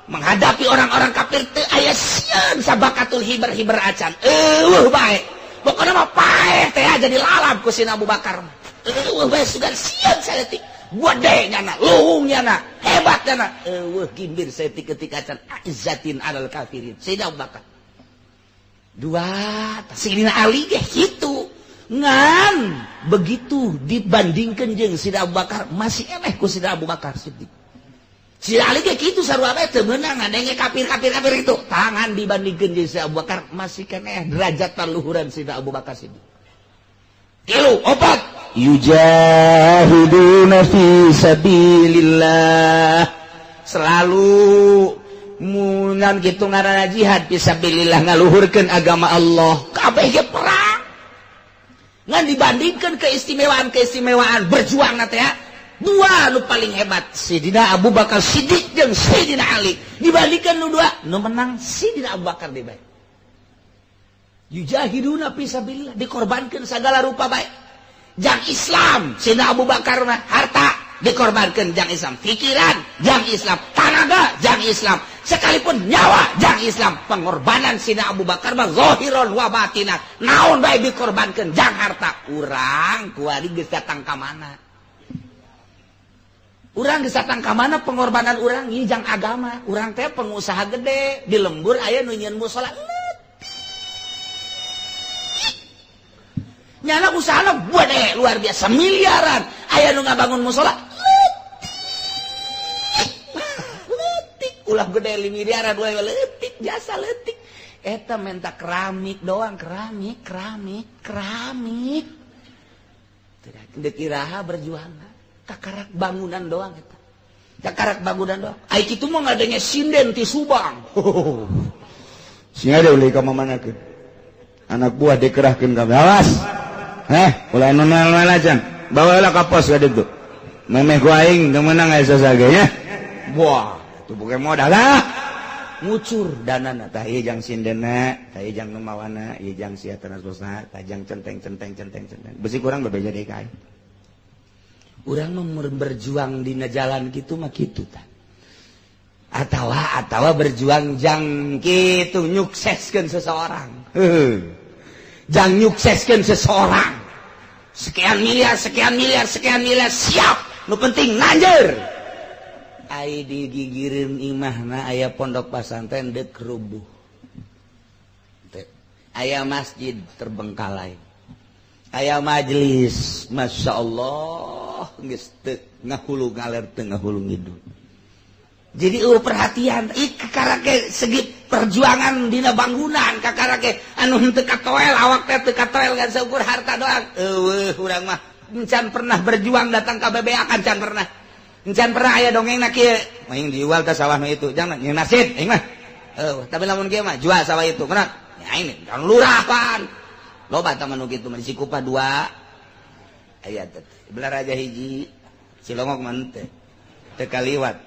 menghadapi orang-orang kafir teu aya sieun sabakatul hiber-hiber acan eueuh bae pokona mah paeh teh jadi lalap ku Sidina Abu Bakar mah eueuh bae sugan sieun saeutik gede nyana luhung nyana hebat nyana eueuh gimbir saeutik ketika acan aizzatin alal kafirin Sidina Abu Bakar dua Sidina Ali ge kitu ngan begitu dibandingkan jeung Sidina Abu Bakar masih eleh ku Sidina Abu Bakar Siddiq. Sidina Ali ge kitu sarua bae teu meunang ngadenge kafir-kafir itu tangan dibandingkeun jeung Sidina Abu Bakar masih keneh derajat paluhuran Sidina Abu Bakar Siddiq. Tilu opat yujahiduna fi sabilillah selalu munan kitu ngaranna jihad fi sabilillah ngaluhurkeun agama Allah kabeh ge perang ngan dibandingkeun keistimewaan-keistimewaan berjuang na teh dua nu paling hebat Sidina Abu Bakar Siddiq jeung Sidina Ali dibandingkeun nu dua nu menang Sidina Abu Bakar deui bae yujahiduna fi sabilillah dikorbankeun sagala rupa bae jang Islam Sidina Abu Bakar mah harta dikorbankan jang Islam pikiran jang Islam tanaga jang Islam sekalipun nyawa jang Islam pengorbanan Sidina Abu Bakar mah zahiron wa batina naon bae dikorbankan jang harta urang kuari geus datang ka mana urang geus datang ka mana pengorbanan urang ieu jang agama urang teh pengusaha gede di lembur aya nu nyieun musala nyana usahana gede luar biasa miliaran aya nu ngabangun musala leutik ulah gede miliaran ulah leutik jasa leutik eta menta keramik doang keramik keramik keramik tidak deuk iraha berjuang kakarak bangunan doang eta kakarak bangunan doang ai kitu mah ngadenge sinden ti Subang sing ada ulih ka mamanakeun anak buah dikerahkeun ka awas ulah nu nol acan bawalah ka pos ka ditu memeh ku aing teu meunang aya sasage nya wah itu bukan modal lah ngucur danana tah ieu jang sindena tah ieu jang nu mawana ieu jang sia transportna tah jang centeng centeng centeng centeng besi kurang bebeja deui ka aing urang mah berjuang dina jalan kitu mah kitu tah atawa berjuang jang kitu nyukseskeun seseorang heuh jang nyukseskeun seseorang sekian miliar sekian miliar sekian miliar siap nu penting nanjeur ai digigireun imahna aya pondok pasantren deuk rubuh aya masjid terbengkalai aya majelis Masya Allah geus teu ngahulu ngaler teu ngahulu ngidul jadi perhatian kakarake segi perjuangan dina bangunan kakarake anu henteu katoel awak teh teu katoel ngan saukur harta doang eueuh urang mah encan pernah berjuang datang ka BBA kan can pernah encan pernah aya dongengna kieu aing dijual teh sawah nu itu jangan nyeun nasid aing mah eueuh tapi lamun kieu mah jual sawah itu menang ya aing kan lurah pan loba tah mah nu kitu mah di Cikupa 2 aya teh belar aja hiji Cilongok mah teu teu kaliwat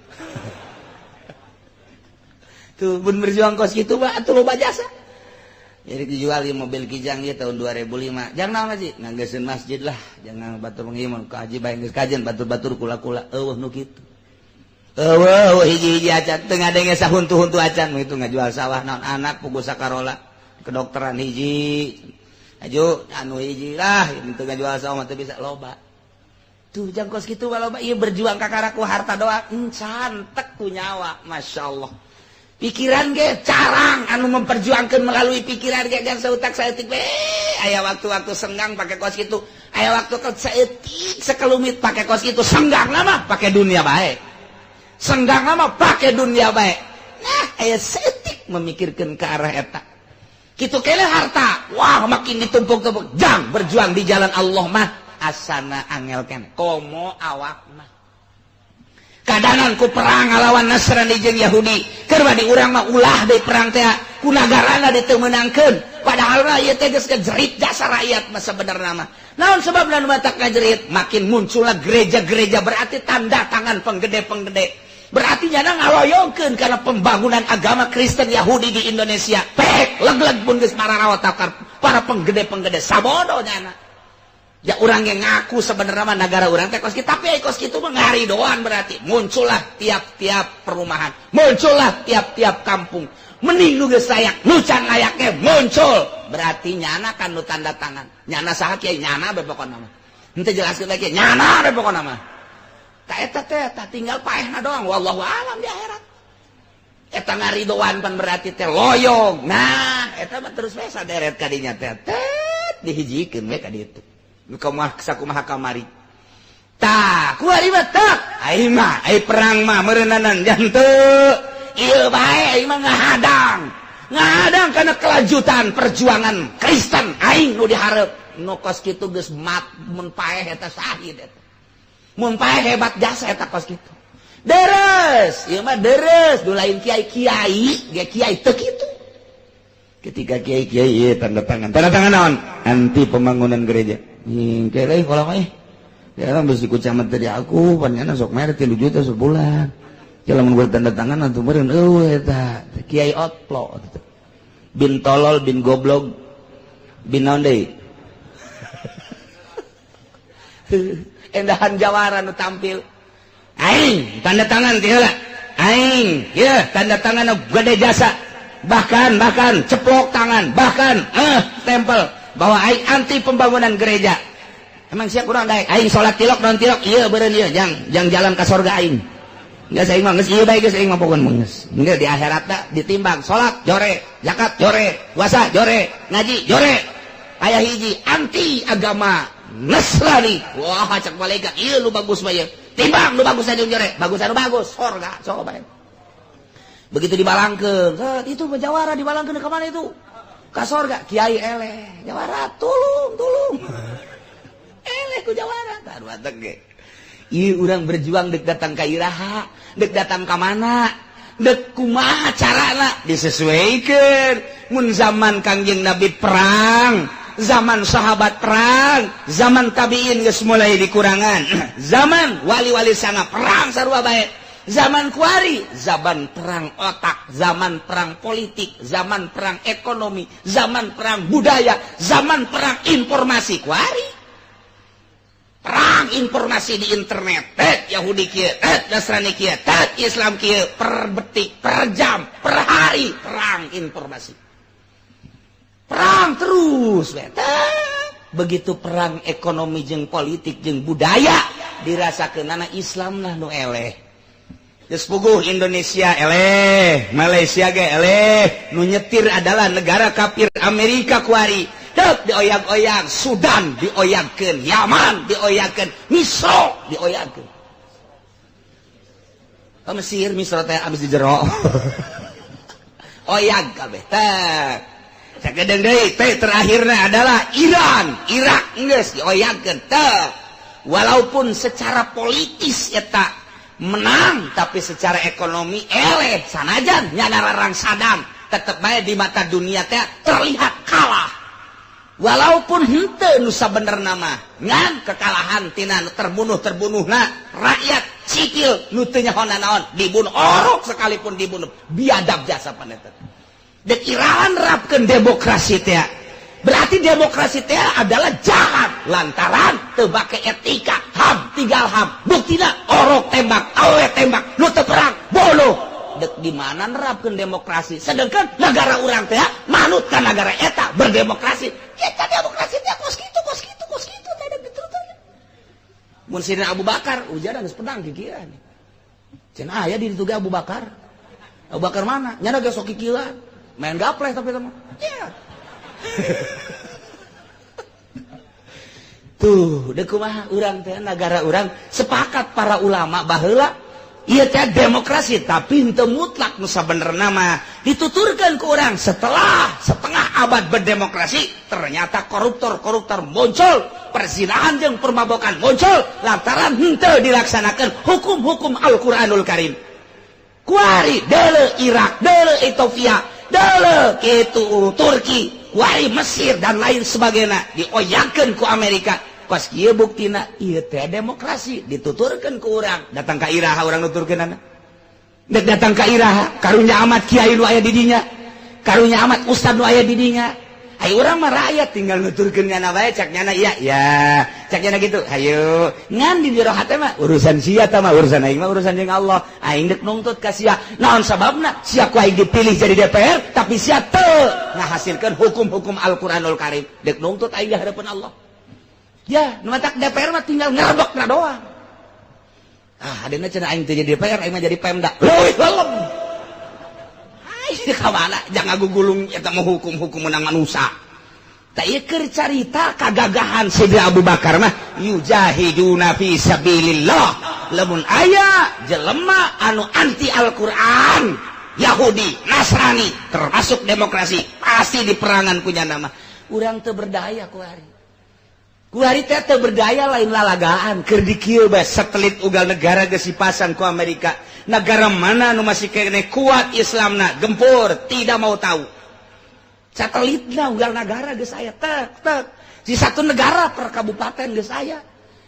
tuh pun berjuang kos gitu mah atuh loba jasa jadi dijual di mobil Kijang ya tahun 2005 jangan naon sih nganggeseun masjid lah jangan batur pengiman ka haji bae geus kajian batur-batur kula-kula eueuh nu kitu eueuh hiji-hiji acan teu ngadenge sahuntu-huntu acan nu itu ngajual sawah naon anak pugu sakarola kedokteran hiji aju anu hiji lah teu ngajual sawah mah teu bisa loba tuh jang kos kitu mah loba ieu berjuang kakara ku harta doang encan tek ku nyawa masyaallah pikiran ge carang anu memperjuangkan melalui pikiran ge jangan seutak saeutik we aya waktu-waktu senggang pakai kos kitu aya waktu saeutik sekelumit pakai kos kitu senggang mah pakai dunia bae senggang mah pakai dunia bae nah aya saeutik memikirkan ke arah eta kitu kene harta wah makin ditumpuk-tumpuk jang berjuang di jalan Allah mah asana angel kene komo awak mah kadanan ku perang ngalawan Nasrani jeung Yahudi keur di urang mah ulah deui perang teh ku nagarana diteu meunangkeun padahal mah ieu teh geus ngajerit jasa rakyat mah sabenerna mah naon sebabna nu matak ngajerit makin munculna gereja-gereja berarti tanda tangan penggede-penggede berarti nyana ngaloyongkeun karena pembangunan agama Kristen Yahudi di Indonesia pek leg-leg pun geus mararawat para penggede-penggede sabodo nyana. Ya urang yang ngaku sebenarnya mah negara urang teh kos kitu, tapi kos kitu mah ngaridoan berarti. Muncullah tiap-tiap perumahan, muncullah tiap-tiap kampung. Mending nu geus layak, nu can layaknya muncul. Berarti nyana kan nu tanda tangan. Nyana saha kiai nyana be pokona mah. Henteu jelaskeun lagi nyana be pokona mah. Ta eta teh tah tinggal paehna doang wallahu alam di akhirat. Eta ngaridoan pan berarti teh loyong. Nah, eta mah terus we saderet ka dinya teh. Tet dihijikeun we ka ditu. Nu kumaha sakumaha kamari. Tah, kuari mah teh. Aing mah ai perang mah meureunanan janteu. Ieu bae aing mah ngahadang. Ngahadang kana kelanjutan perjuangan Kristen aing nu dihareup. Nu kos kitu geus mat mun paeh eta syahid eta. Mun paeh hebat jasa eta kos kitu. Deres, ieu mah deres, nu lain kiai-kiai, ge kiai teu kitu. Ketika kiai-kiai ieu tanda tangan. Tanda tangan naon? Anti pembangunan gereja. Kere kalau mah ya orang besi ku camat dari aku, panjana sok mere 3 juta sebulan. Ya lamun gua tanda tangan atuh meureun eueuh eta kiai otlo bin tolol bin goblok bin naon deui. Endahan jawara nu tampil. Aing tanda tangan ti heula. Aing ieu tanda tangan gede jasa. Bahkan ceplok tangan, bahkan tempel bahwa aing anti pembangunan gereja. Emang siap kurang daek aing salat tilok naon tilok ieu beureun ieu jang jalan ka sorga aing. Geus aing mah geus ieu bae geus aing mah pokon mah geus. Geus di akhiratna ditimbang salat jore, zakat jore, puasa jore, ngaji jore. Aya hiji anti agama Nasrani. Wah cak malaikat ieu lu bagus mah ieu. Timbang lu bagus aja jore, bagus anu bagus sorga sok bae. Begitu dibalangkeun, itu jawara dibalangkeun ka mana itu? Ka sorga kiai eleh, jawara tulung tulung. Eleh ku jawara taruh ge. Ieu urang berjuang dek datang ka iraha, dek datang ka mana, dek kumaha carana disesuaikan. Mun zaman Kangjeng Nabi perang, zaman sahabat perang, zaman tabiin geus mulai dikurangan, zaman wali-wali sanga perang sarua bae. Zaman kuari, zaman perang otak, zaman perang politik, zaman perang ekonomi, zaman perang budaya, zaman perang informasi kuari. Perang informasi di internet, tet Yahudi kieu, tet Nasrani kieu, tet Islam kieu, per detik, per jam, per hari perang informasi. Perang terus, tet. Begitu perang ekonomi jeung politik jeung budaya dirasakeunana Islam nah nu eleh. Geus puguh Indonesia eleh, Malaysia ge eleh, nu nyetir adalah negara kafir Amerika kuari. Dek dioyag-oyag, Sudan dioyagkeun, Yaman dioyagkeun, Misro dioyagkeun. Oh, Mesir, Misro teh abis di jero. Oyag kabeh teh. Sakedeung deui teh terakhirna adalah Iran, Irak geus dioyagkeun teh. Walaupun secara politis eta menang, tapi secara ekonomi eleh sanajan nyana rarang Saddam tetep bae di mata dunia teh terlihat kalah. Walaupun henteu nu sabenerna mah ngan kekalahan tina nu terbunuh-terbunuhna rakyat sipil nu teu nyaho nanaon dibunuh orok sekalipun dibunuh biadab jasa paneta. Dek Iran nerapkeun demokrasi teh berarti demokrasi teh adalah jahat lantaran teu make etika HAM tinggal HAM buktina orok tembak awe tembak nu teu perang bunuh. Dek di mana nerapkeun demokrasi sedangkan negara urang teh manut ka negara eta berdemokrasi. Kita demokrasi teh kos kitu kos kitu kos kitu teh ada gitu teh. Mun Sidina Abu Bakar ujaran geus pedang kikieuan. Cenah aya di ditu ge Abu Bakar. Abu Bakar mana? Nyana ge sok kikieuan. Main gapleh tapi teh mah. Yeah. Tuh, dek kumaha urang teh negara urang sepakat para ulama baheula ieu teh demokrasi tapi henteu mutlak nu sabenerna mah dituturkeun ku urang setelah setengah abad berdemokrasi ternyata koruptor-koruptor muncul, perzinahan jeung permabokan muncul lantaran henteu dilaksanakeun hukum-hukum Al-Qur'anul Karim. Kuari deuleu Irak, deuleu Ethiopia, deuleu kitu Turki, kuari Mesir dan lain sebagainya dioyagkeun ku Amerika. Kos kieu buktina ieu teh demokrasi dituturkeun ku urang datang ka iraha urang nuturkeunana dek datang ka iraha karunya amat kiai nu aya di dinya karunya amat ustad nu aya di dinya Ayo urang mah rakyat tinggal nuturkeun nyana bae, cak nyana iya ya, cak nyana gitu. Hayu ngan di jero hate mah urusan sia ta mah, urusan aing mah urusan jeung Allah. Aing deuk nungtut ka sia. Naon sababna sia ku aing dipilih jadi DPR tapi sia teu ngahasilkeun hukum-hukum Al-Qur'anul Karim. Deuk nungtut aing di hadapan Allah. Ya, nu matak DPR mah tinggal ngerebekna doang. Ah, adena cenah aing teu jadi DPR, aing mah jadi Pemda. Leuwih lelem. Aing ka mana? Jangan gugulung eta mah hukum-hukum menang manusia. Tak ieu keur carita kagagahan Sayyidina Abu Bakar mah yujahiduna fi sabilillah. Lamun aya jelema anu anti Al-Qur'an, Yahudi, Nasrani, termasuk demokrasi, pasti diperangan ku nyana mah. Urang teu berdaya kuari. Kuari teh teu berdaya lain lalagaan. Keur dikieu bae satelit ugal negara geus dipasang ku Amerika. Negara mana nu masih keneh kuat Islamna, gempur, tidak mau tahu. Satelitna ugal negara geus aya tek tek. Di satu negara per kabupaten geus aya.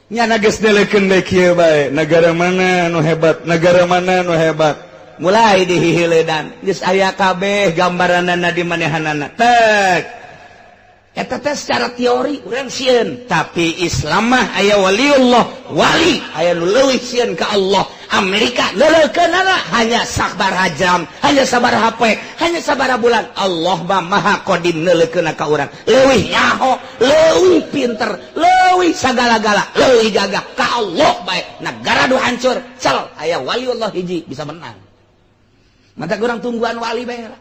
Nyana geus delekeun bae kieu bae, negara mana nu hebat, negara mana nu hebat. Mulai dihihiledan geus aya kabeh gambaranana di manehanana. Tek. Eta teh secara teori urang sieun, tapi Islam mah aya waliullah, wali aya nu leuwih sieun ka Allah. Amerika leuleukeunnana hanya sabaraha jam, hanya sabaraha poe, hanya sabaraha bulan. Allah mah maha qadim neuleukeunna ka urang. Leuwih nyaho, leuwih pinter, leuwih sagala-gala, leuwih gagah ka Allah bae. Negara nu hancur, cel aya waliullah hiji bisa menang. Mata urang tungguan wali bae lah.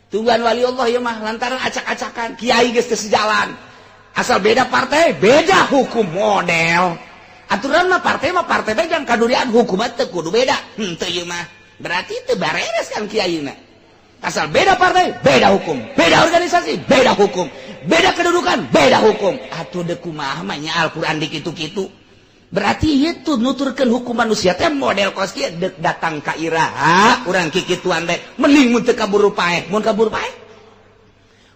Tungguan wali Allah ya mah lantaran acak-acakan kiai geus teu sejalan. Asal beda partai, beda hukum model. Aturan mah partai bae jang kadurian hukum mah teu kudu beda. Henteu ieu mah. Berarti teu bareres kan kiaina. Asal beda partai, beda hukum, beda organisasi, beda hukum, beda kedudukan, beda hukum. Atuh deuk kumaha mah nya Al-Qur'an dikitu-kitu. Berarti itu nuturkeun hukum manusia teh model kos kieu deuk datang ka iraha urang kikituan bae mending mun teu kaburu paeh, mun kaburu paeh.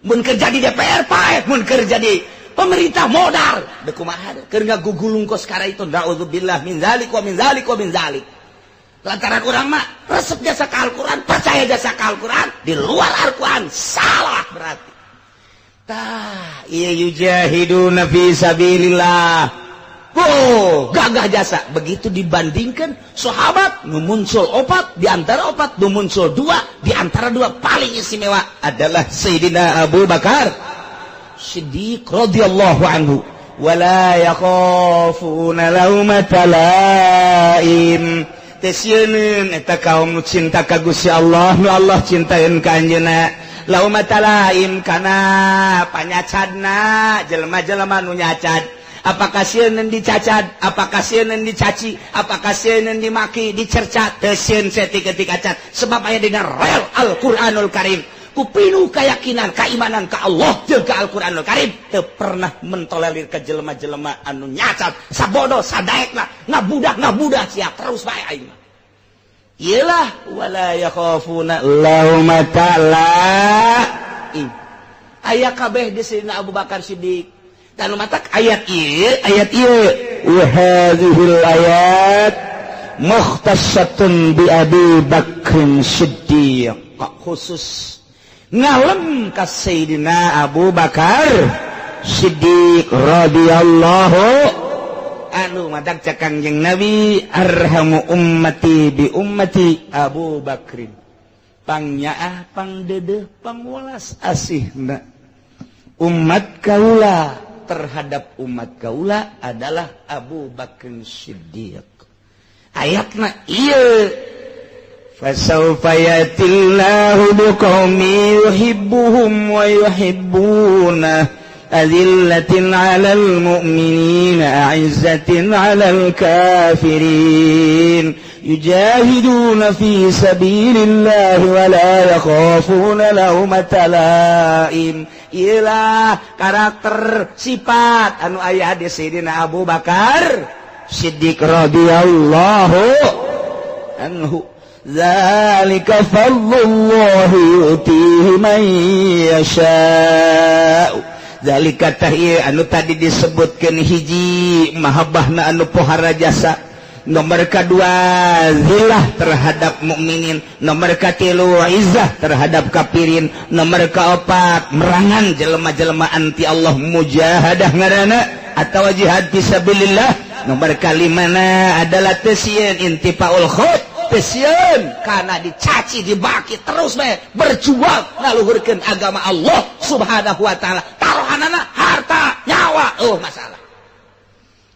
Mun kerja di DPR paeh, mun kerja di pemerintah modal. Deuk kumaha keur ngagugulung kos kara itu naudzubillah min zalik wa min zalik wa min zalik. Lantaran urang mah resep jasa ka Al-Qur'an, percaya jasa ka Al-Qur'an, di luar Al-Qur'an salah berarti. Tah, ieu yujahiduna fi sabilillah. Oh, gagah jasa. Begitu dibandingkan sahabat nu muncul opat, di antara opat nu muncul dua, di antara dua paling istimewa adalah Sayyidina Abu Bakar Siddiq radhiyallahu anhu. Wala yakhafuna laumata laim. Teu sieun eta kaum nu cinta ka Gusti Allah, nu Allah cintaeun ka anjeunna. Laumata laim kana panyacadna jelema-jelema nu nyacad. Apakah sieun dicacad, apakah sieun dicaci, apakah sieun dimaki, dicerca, teu sieun saeutik-eutik acan. Sebab aya dina rel Al-Qur'anul Karim. Ku pinuh keyakinan, keimanan ka Allah jeung ka Al-Qur'anul Karim, teu pernah mentolerir ka jelema-jelema anu nyacat, sabodo, sadaekna, ngabudak-ngabudak sia terus bae aing mah. Iyalah wala yakhafuna laumata laim. Aya kabeh di Sayyidina Abu Bakar Siddiq. Dan matak ayat ieu, ayat ieu wa hadhil ayat mukhtassatun bi Abi Bakrin Siddiq, khusus ngalem ka Sayyidina Abu Bakar Siddiq radhiyallahu anhu. Matak cek Kangjeng Nabi arhamu ummati bi ummati Abu Bakrin. Pangnyaah pangdeudeuh pangwelas asihna umat kaula terhadap umat kaula adalah Abu Bakar Siddiq. Ayatna ieu fasawfa yatillahu biqaumin yuhibbuhum wa yuhibbuna azillatin 'alal mu'minina 'izzatin 'alal kafirin yujahiduna fi sabilillahi wa la yakhafuna laumata laim. Iyalah karakter sifat anu aya di Sayyidina Abu Bakar Siddiq radhiyallahu anhu. Zalika fadlullahi yu'tihi man yasha'u. Zalika tah ieu anu tadi disebutkeun hiji mahabbahna anu pohara jasa. Nomor kedua zillah terhadap mukminin, nomor katilu izzah terhadap kafirin, nomor keopat merangan jelema-jelema anti Allah mujahadah ngaranna atau jihad fisabilillah. Nomor kalimana adalah tesieun intifaul khut, tesieun karena dicaci dibaki terus bae berjuang ngaluhurkeun agama Allah Subhanahu wa taala. Taruhanana harta nyawa masalah.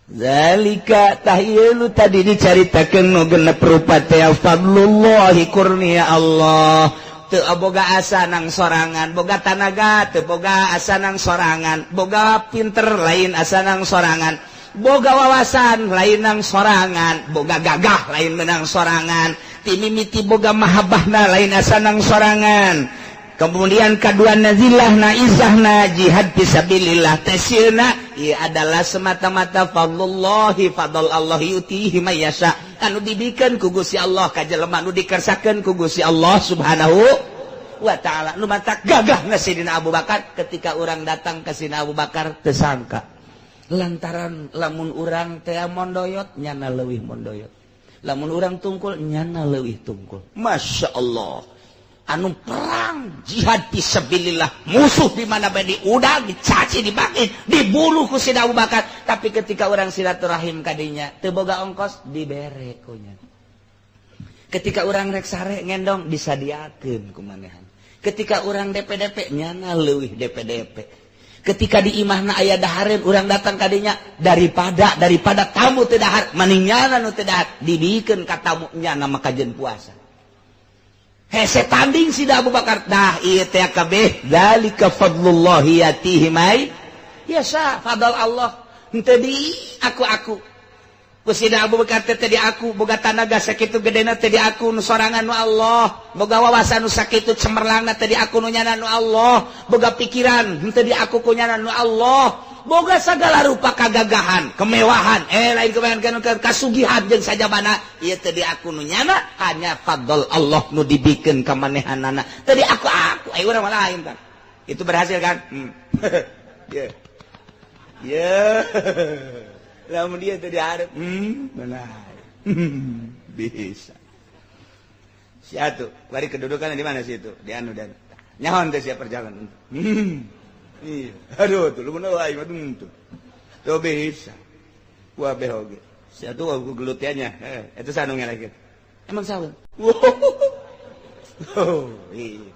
Zalika tahyilu tadi dicaritakeun nu genep rupa teh fadlullahi kurnia Allah. Teu boga asa nang sorangan, boga tanaga teu boga asa nang sorangan, boga pinter lain asa nang sorangan, boga wawasan lain nang sorangan, boga gagah lain menang sorangan, timimiti boga mahabbahna lain asa nang sorangan. Kemudian kedua nazilahna izahna jihad fisabilillah tasirna ieu adalah semata-mata fadlullahi fadl Allah yutihi may yasha anu dibikeun ku Gusti Allah ka jelema nu dikersakeun ku Gusti Allah Subhanahu wa taala. Nu matak gagahna Sidina Abu Bakar ketika urang datang ka Sidina Abu Bakar teu sangka lantaran lamun urang teh mondoyot nyana leuwih mondoyot, lamun urang tungkul nyana leuwih tungkul. Masya Allah, anu perang jihad fisabilillah musuh di mana bae diudag dicaci dibaki dibunuh ku Sidina Abu Bakar, tapi ketika orang silaturahim kadinya teu boga ongkos dibere ku nya. Ketika orang rek sare ngendong disadiakeun ku manehan. Ketika orang DPDP nyana leuwih DPDP. Ketika di imahna aya dahareun urang datang kadinya daripada tamu teu dahar mending nyana nu teu dahar dibikeun ka tamu nyana maka jeung puasa. Hese tanding Sidina Abu Bakar dah ieu teh kabeh zalika fadlullahi yatihi may yasha. Fadl Allah henteu di aku-aku ku Sidina Abu Bakar teh di aku boga tanaga sakitu gedena teh di aku nu sorangan nu Allah, boga wawasan nu sakitu cemerlangna teh di aku nu nyana nu Allah, boga pikiran henteu di aku ku nyana nu Allah, boga sagala rupa kagagahan kemewahan lain kemewahan kasugihan jeung sajabana ieu teh di aku nu nyana hanya fadl Allah nu dibikeun ka manehanana teh di aku aya urang mah lain kan. Itu berhasil kan? Ye ye lamun dia teh dihareup benar bisa sia tuh bari kedudukan di mana sih itu di anu dan nyaon teh sia perjalanan. Iya, aduh tuh lu bener aing mah tuh. Tuh bisa. Wah behoge. Sia tuh aku gelutiannya. Eta sanu ngelehkeun. Emang saha? Oh, iya.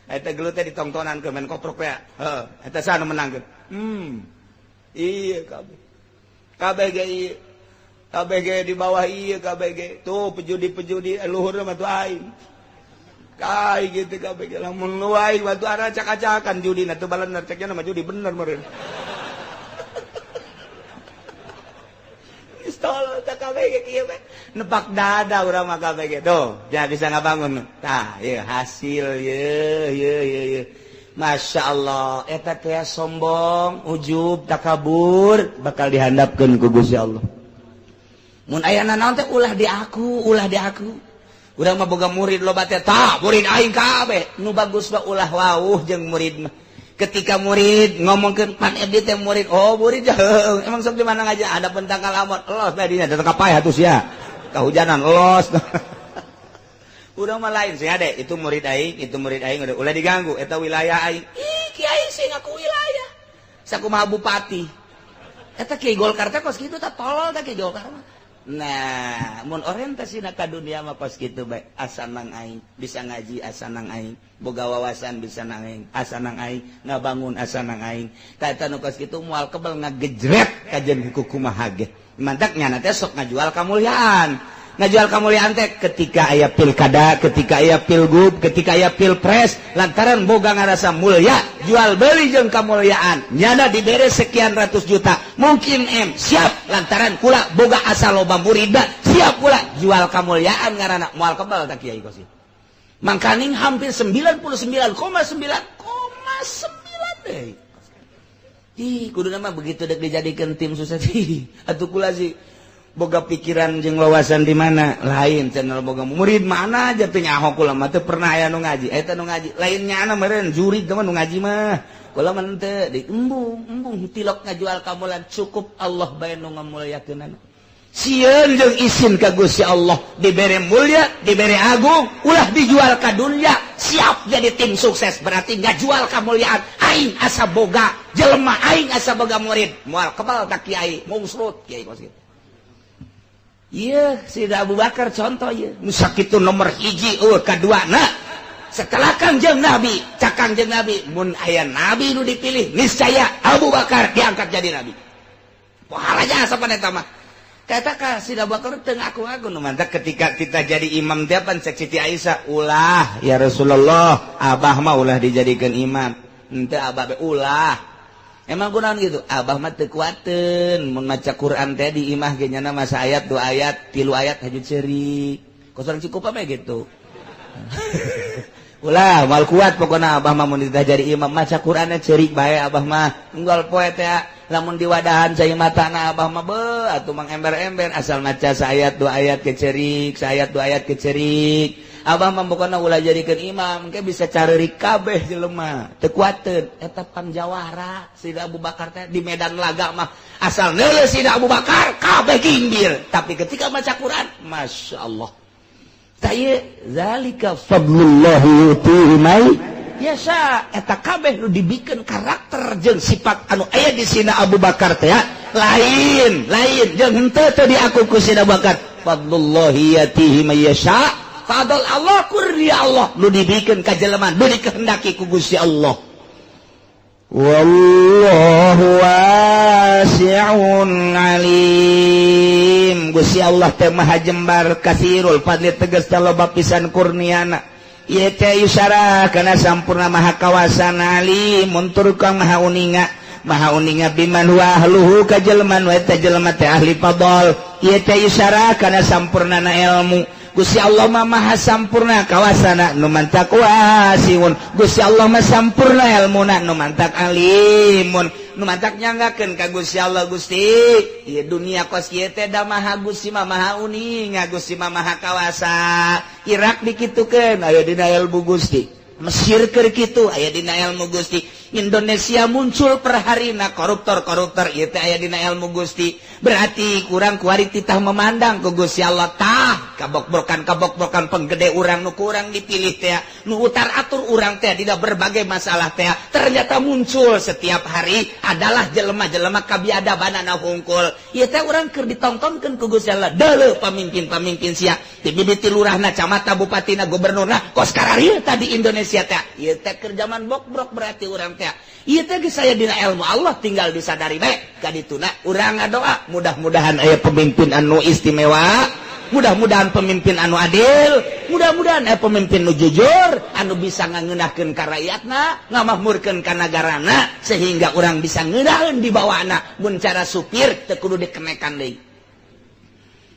Eta gelut teh ditongtonan ke main koprok ya. Heeh, eta sanu menangkeun. Iya kabeh. Kabeh ge ieu. Kabeh ge di bawah ieu kabeh ge. Tuh pejudi-pejudi luhurna mah tuh aing. Kai gitu kabeh ge lamun nu aing batu arah acak-acakan judi na teu balener ceknya mah judi bener meureun. Geus tolol teh kabeh ge kieu we. Nepak dada urang mah kabeh ge. Tuh, ja bisa ngabangun. Tah, ieu hasil ye ye ye ye. Masya Allah, eta teh sombong, ujub, takabur bakal dihandapkeun ku Gusti Allah. Mun aya nanaon teh ulah di aku, ulah di aku. Urang mah boga murid loba teh, tah murid aing kabeh. Nu bagus mah ulah wauh jeung murid mah. Ketika murid ngomongkeun pan abdi teh murid, oh murid heuh, emang sok di mana ngaji ada pentangkal amot, los bae dinya datang ka paeh atuh sia. Kahujanan los. Urang mah lain sih ade, itu murid aing, itu murid aing udah ulah diganggu eta wilayah aing. Ih, kiai sih ngaku wilayah. Sakumaha bupati. Eta kiai Golkar teh kos kitu tah tolol teh kiai Golkar mah. Nah, mun orientasina ka dunia mah kos kitu bae, asa nang aing, bisa ngaji asa nang aing, boga wawasan bisa nang aing, asa nang aing, ngabangun asa nang aing. Tah eta nu kos kitu moal kebel ngagejret kajeun kumaha ge. Mantak nyana teh sok ngajual kamulyaan. Ngajual kamulyaan teh ketika aya pilkada, ketika aya pilgub, ketika aya pilpres, lantaran boga ngarasa mulia, jual beli jeung kamulyaan. Nyana dibere sekian ratus juta, mungkin M siap lantaran kula boga asa loba murida, siap kula jual kamulyaan ngaranna moal kebal tah kiai kos. Mangkaning hampir 99,9,9 deui. Ih, kuduna mah begitu dek dijadikeun tim sukses. Atuh kula sih boga pikiran jeung wawasan di mana lain channel boga murid mana aja teu nyaho kula mah teu pernah aya nu ngaji eta nu ngaji lain nyana meureun jurig teh nu ngaji mah kula mah teu di embung embung tilok ngajual kamulan cukup Allah bae nu ngamulyakeunana. Sieun jeung isin ka Gusti Allah, dibere mulia, dibere agung, ulah dijual ka dunia, siap jadi tim sukses berarti ngajual kamuliaan. Aing asa boga jelema, aing asa boga murid, moal kebal ka kiai, mungsrut kiai kos kitu. Ieu Sayyidina Abu Bakar contoh ieu. Nu sakitu nomor hiji eueuh kaduana. Setelah Kangjeng Nabi, cak Kangjeng Nabi, mun aya nabi nu dipilih, niscaya Abu Bakar diangkat jadi nabi. Pohara jasa eta mah. Kata ka Sayyidina Abu Bakar teu ngaku-ngaku nu mantak ketika kita jadi imam teh pan cek Siti Aisyah, ulah ya Rasulullah, abah mah ulah dijadikan imam. Henteu abah be ulah. Emang kunaon gitu? Abah mah teu kuateun mun maca Quran teh di imah ge nyana masa ayat, dua ayat, tilu ayat haju ceurik. Kos urang cukup apa gitu. Ulah mal kuat pokona abah mah mun jadi imam maca Quranna ceurik bae abah mah. Unggal poe teh lamun diwadahan cai matana abah mah beuh atuh mang ember-ember asal maca saayat dua ayat ke ceurik, saayat dua ayat ke ceurik. Abah mah pokona ulah jadikeun imam, engke bisa careurik kabeh jelema. Teu kuateun eta pangjawara Sayyidina Abu Bakar teh di medan laga mah asal neuleuh Sayyidina Abu Bakar kabeh ginggir. Tapi ketika maca Quran, Masya Allah. Tah zalika fadlullah yu'tihi may yasha. Eta kabeh nu dibikeun karakter jeung sifat anu aya di sina Abu Bakar teh lain, lain jeung henteu teu diaku ku Sayyidina Abu Bakar. Fadlullah yatihi may yasha. Fadl Allah kurnia Allah nu dibikeun ka jelema nu dikehendaki ku Gusti Allah. Wallahu wasi'un alim. Gusti Allah teh maha jembar kasirul fadli tegas loba pisan kurniana. Ieu teh yusara kana sampurna maha kawasana alim tur kang maha uninga. Maha uninga biman huwa ahluhu ka jelema nu eta jelema teh ahli fadl. Ieu teh yusara kana sampurnana ilmu. Gusti Allah mah maha sampurna kawasana nu mantak wasiun. Gusti Allah mah sampurna ilmuna nu mantak alimun. Nu mantak nyanggakeun ka Gusti Allah. Gusti ieu dunia kos ieu teh da maha Gusti mah maha uninga, Gusti mah maha kawasa. Irak dikitukeun aya dina ilmu Gusti. Mesir keur kitu aya dina ilmu Gusti. Indonesia muncul perharina koruptor-koruptor ieu teh aya dina ilmu Gusti. Berarti kurang kuari titah memandang ku Gusti Allah tah kabok-brokan penggede urang nu kurang dipilih teh nu utar atur urang teh dina berbagai masalah teh ternyata muncul setiap hari adalah jelema-jelema kabiadabanana hungkul. Ieu teh urang keur ditontonkeun ku Gusti Allah deuleu pamimpin-pamimpin sia ti bibiti lurahna, camata, bupatina, gubernurna kos kararieu tadi Indonesia teh. Ieu teh keur zaman bokbrok berarti urang teh. Ieu teh geus aya dina ilmu Allah tinggal disadari bae ka dituna urang ngadoa mudah-mudahan aya pemimpin anu istimewa, mudah-mudahan pemimpin anu adil, mudah-mudahan aya pemimpin nu jujur anu bisa ngangeunahkeun ka rakyatna, ngamakmurkeun ka nagarana sehingga urang bisa ngeunaheun di bawana. Mun cara supir teu kudu dikenekan deui.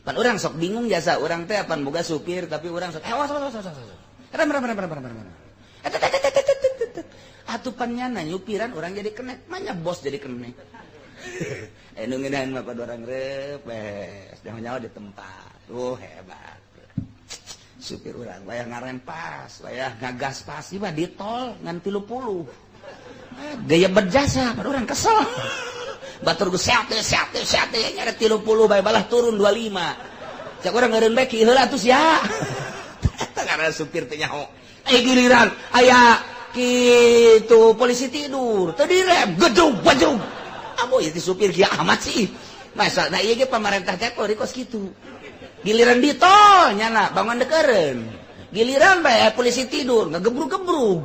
Pan urang sok bingung jasa urang teh apan boga supir tapi urang sok awas awas awas awas. Rem rem rem rem rem rem. Atuh pan nyana nyupiran orang jadi kenek, manya bos jadi kenek. Nu ngeunaheun mah pada orang repes, nyaho-nyaho di tempat. Oh hebat. Supir urang wayah ngarem pas, wayah ngagas pas, ieu mah di tol ngan 30. Gaya berjasa, pada orang kesel. Batur geus sehat sehat sehat nyare 30 bae balah turun 25. Cak urang ngeureun bae ki heula atuh sia. Eta karena supir teh nyaho. Aya giliran aya kitu polisi tidur, teu direm, gedung bajung. Amoy ieu supir kieu amat sih. Masa nah ieu ge pamarentah teh kos kitu. Giliran di tol nyana bangun dekeureun. Giliran bae polisi tidur ngagebrug-gebrug.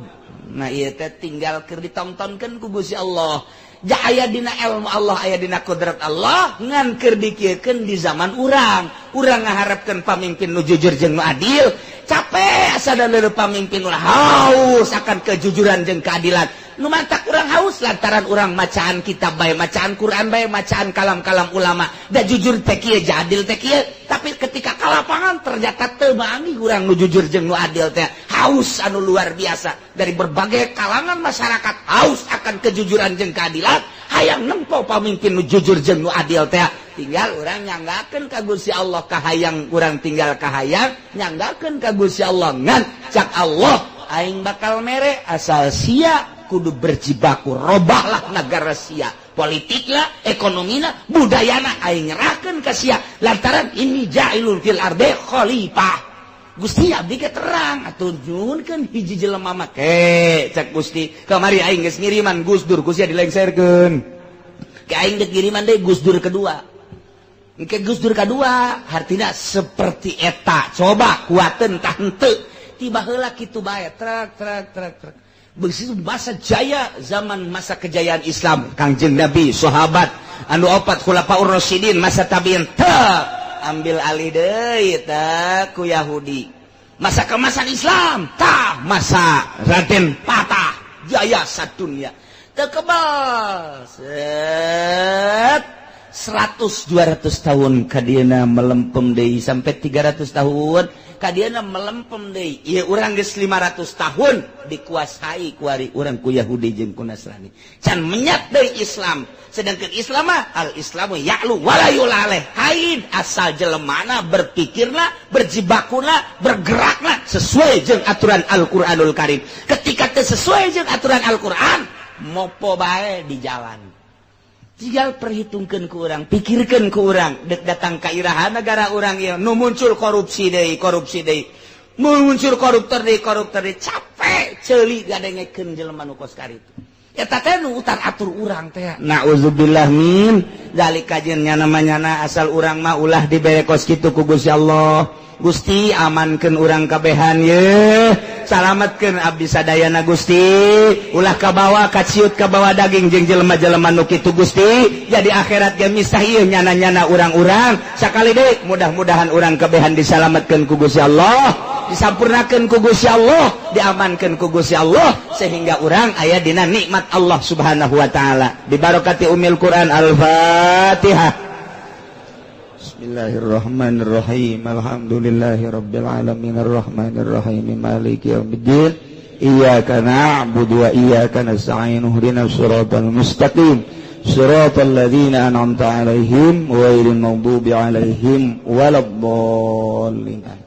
Nah ieu teh tinggal keur ditontonkeun ku Gusti Allah. Ja aya dina ilmu Allah, aya dina kodrat Allah ngan keur dikieukeun di zaman urang. Urang ngaharepkeun pamimpin nu jujur jeung nu adil. Capek asa da pamimpin ulah haus akan kejujuran jeung keadilan. Nu mantak urang haus lantaran urang macaan kitab bae, macaan Quran bae, macaan kalam-kalam ulama. Da jujur teh kieu, adil teh kieu. Tapi ketika ka lapangan ternyata teu maangi urang nu jujur jeung nu adil teh. Haus anu luar biasa dari berbagai kalangan masyarakat haus akan kejujuran jeung keadilan, hayang nempo pamimpin nu jujur jeung nu adil teh. Tinggal urang nyanggakeun ka Gusti Allah kahayang urang tinggal kahayang nyanggakeun ka Gusti Allah ngan cak Allah aing bakal mere asal sia kudu berjibaku robahlah negara sia Politikna, ekonomina, budayana aing nyerahkeun ka sia lantaran inni ja'ilun fil ardi khalifah. Gusti, abdi ge terang atuh, nyuhunkeun hiji jelema mah ke cek Gusti. Kamari aing geus ngiriman Gus Dur, ku sia dilengserkeun. Ke aing geus ngiriman deui Gus Dur kedua. Ke Gus Dur kedua hartina seperti eta, coba kuateun tah henteu. Tiba heula kitu bae, trek trek trek trek. Begitu masa jaya, zaman masa kejayaan Islam, Kangjeng Nabi, sahabat anu opat khulafaur rasyidin, masa tabiin teu ambil alih deui teh ku Yahudi. Masa kemasan Islam tah masa Raden Patah jaya sadunya, teu kebal set 100 200 tahun kadieuna melempem deui, sampai 300 tahun kadiana melempem deui. Ieu urang geus 500 tahun dikuasai kuari urang ku Yahudi jeung ku Nasrani, can menyat deui Islam. Sedangkan Islam mah al Islamu ya'lu wala yu'la alaih, haid asal jelemana berpikirna, berjibakuna, bergerakna sesuai jeung aturan Al-Qur'anul Karim. Ketika teu sesuai jeung aturan Al-Qur'an, mopo bae di jalan. Tinggal perhitungkan ke orang, pikirkan ke orang, dek datang ke iraha negara orang ya nu muncul korupsi deui, korupsi deui, muncul koruptor deui, koruptor deui, capek ceuli gadengekeun jelema nu kos kitu. Eta teh nu utar atur urang teh. Nauzubillah min dzalika, jeung nyana manyana asal urang mah ulah dibere kos kitu ku Gusti Allah. Gusti, amankeun urang kabehan ye, salametkeun abdi sadayana Gusti, ulah kabawa kaciut, kabawa daging jeung jelema-jelema nu kitu Gusti. Jadi akhirat ge misah ieu nyana-nyana urang-urang. Sakali deui, mudah-mudahan urang kabehan disalametkeun ku Gusti Allah, disampurnakeun ku Gusti Allah, diamankeun ku Gusti Allah, sehingga urang aya dina nikmat Allah Subhanahu wa taala. Bibarokati umil Quran, Al-Fatihah. Bismillahirrahmanirrahim. Alhamdulillahi rabbil alamin arrahmanir rahim maliki yaumiddin. Iyyaka na'budu wa iyyaka nasta'in ihdinas siratal mustaqim. Siratal ladzina an'amta 'alaihim ghairil maghdubi 'alaihim waladdallin.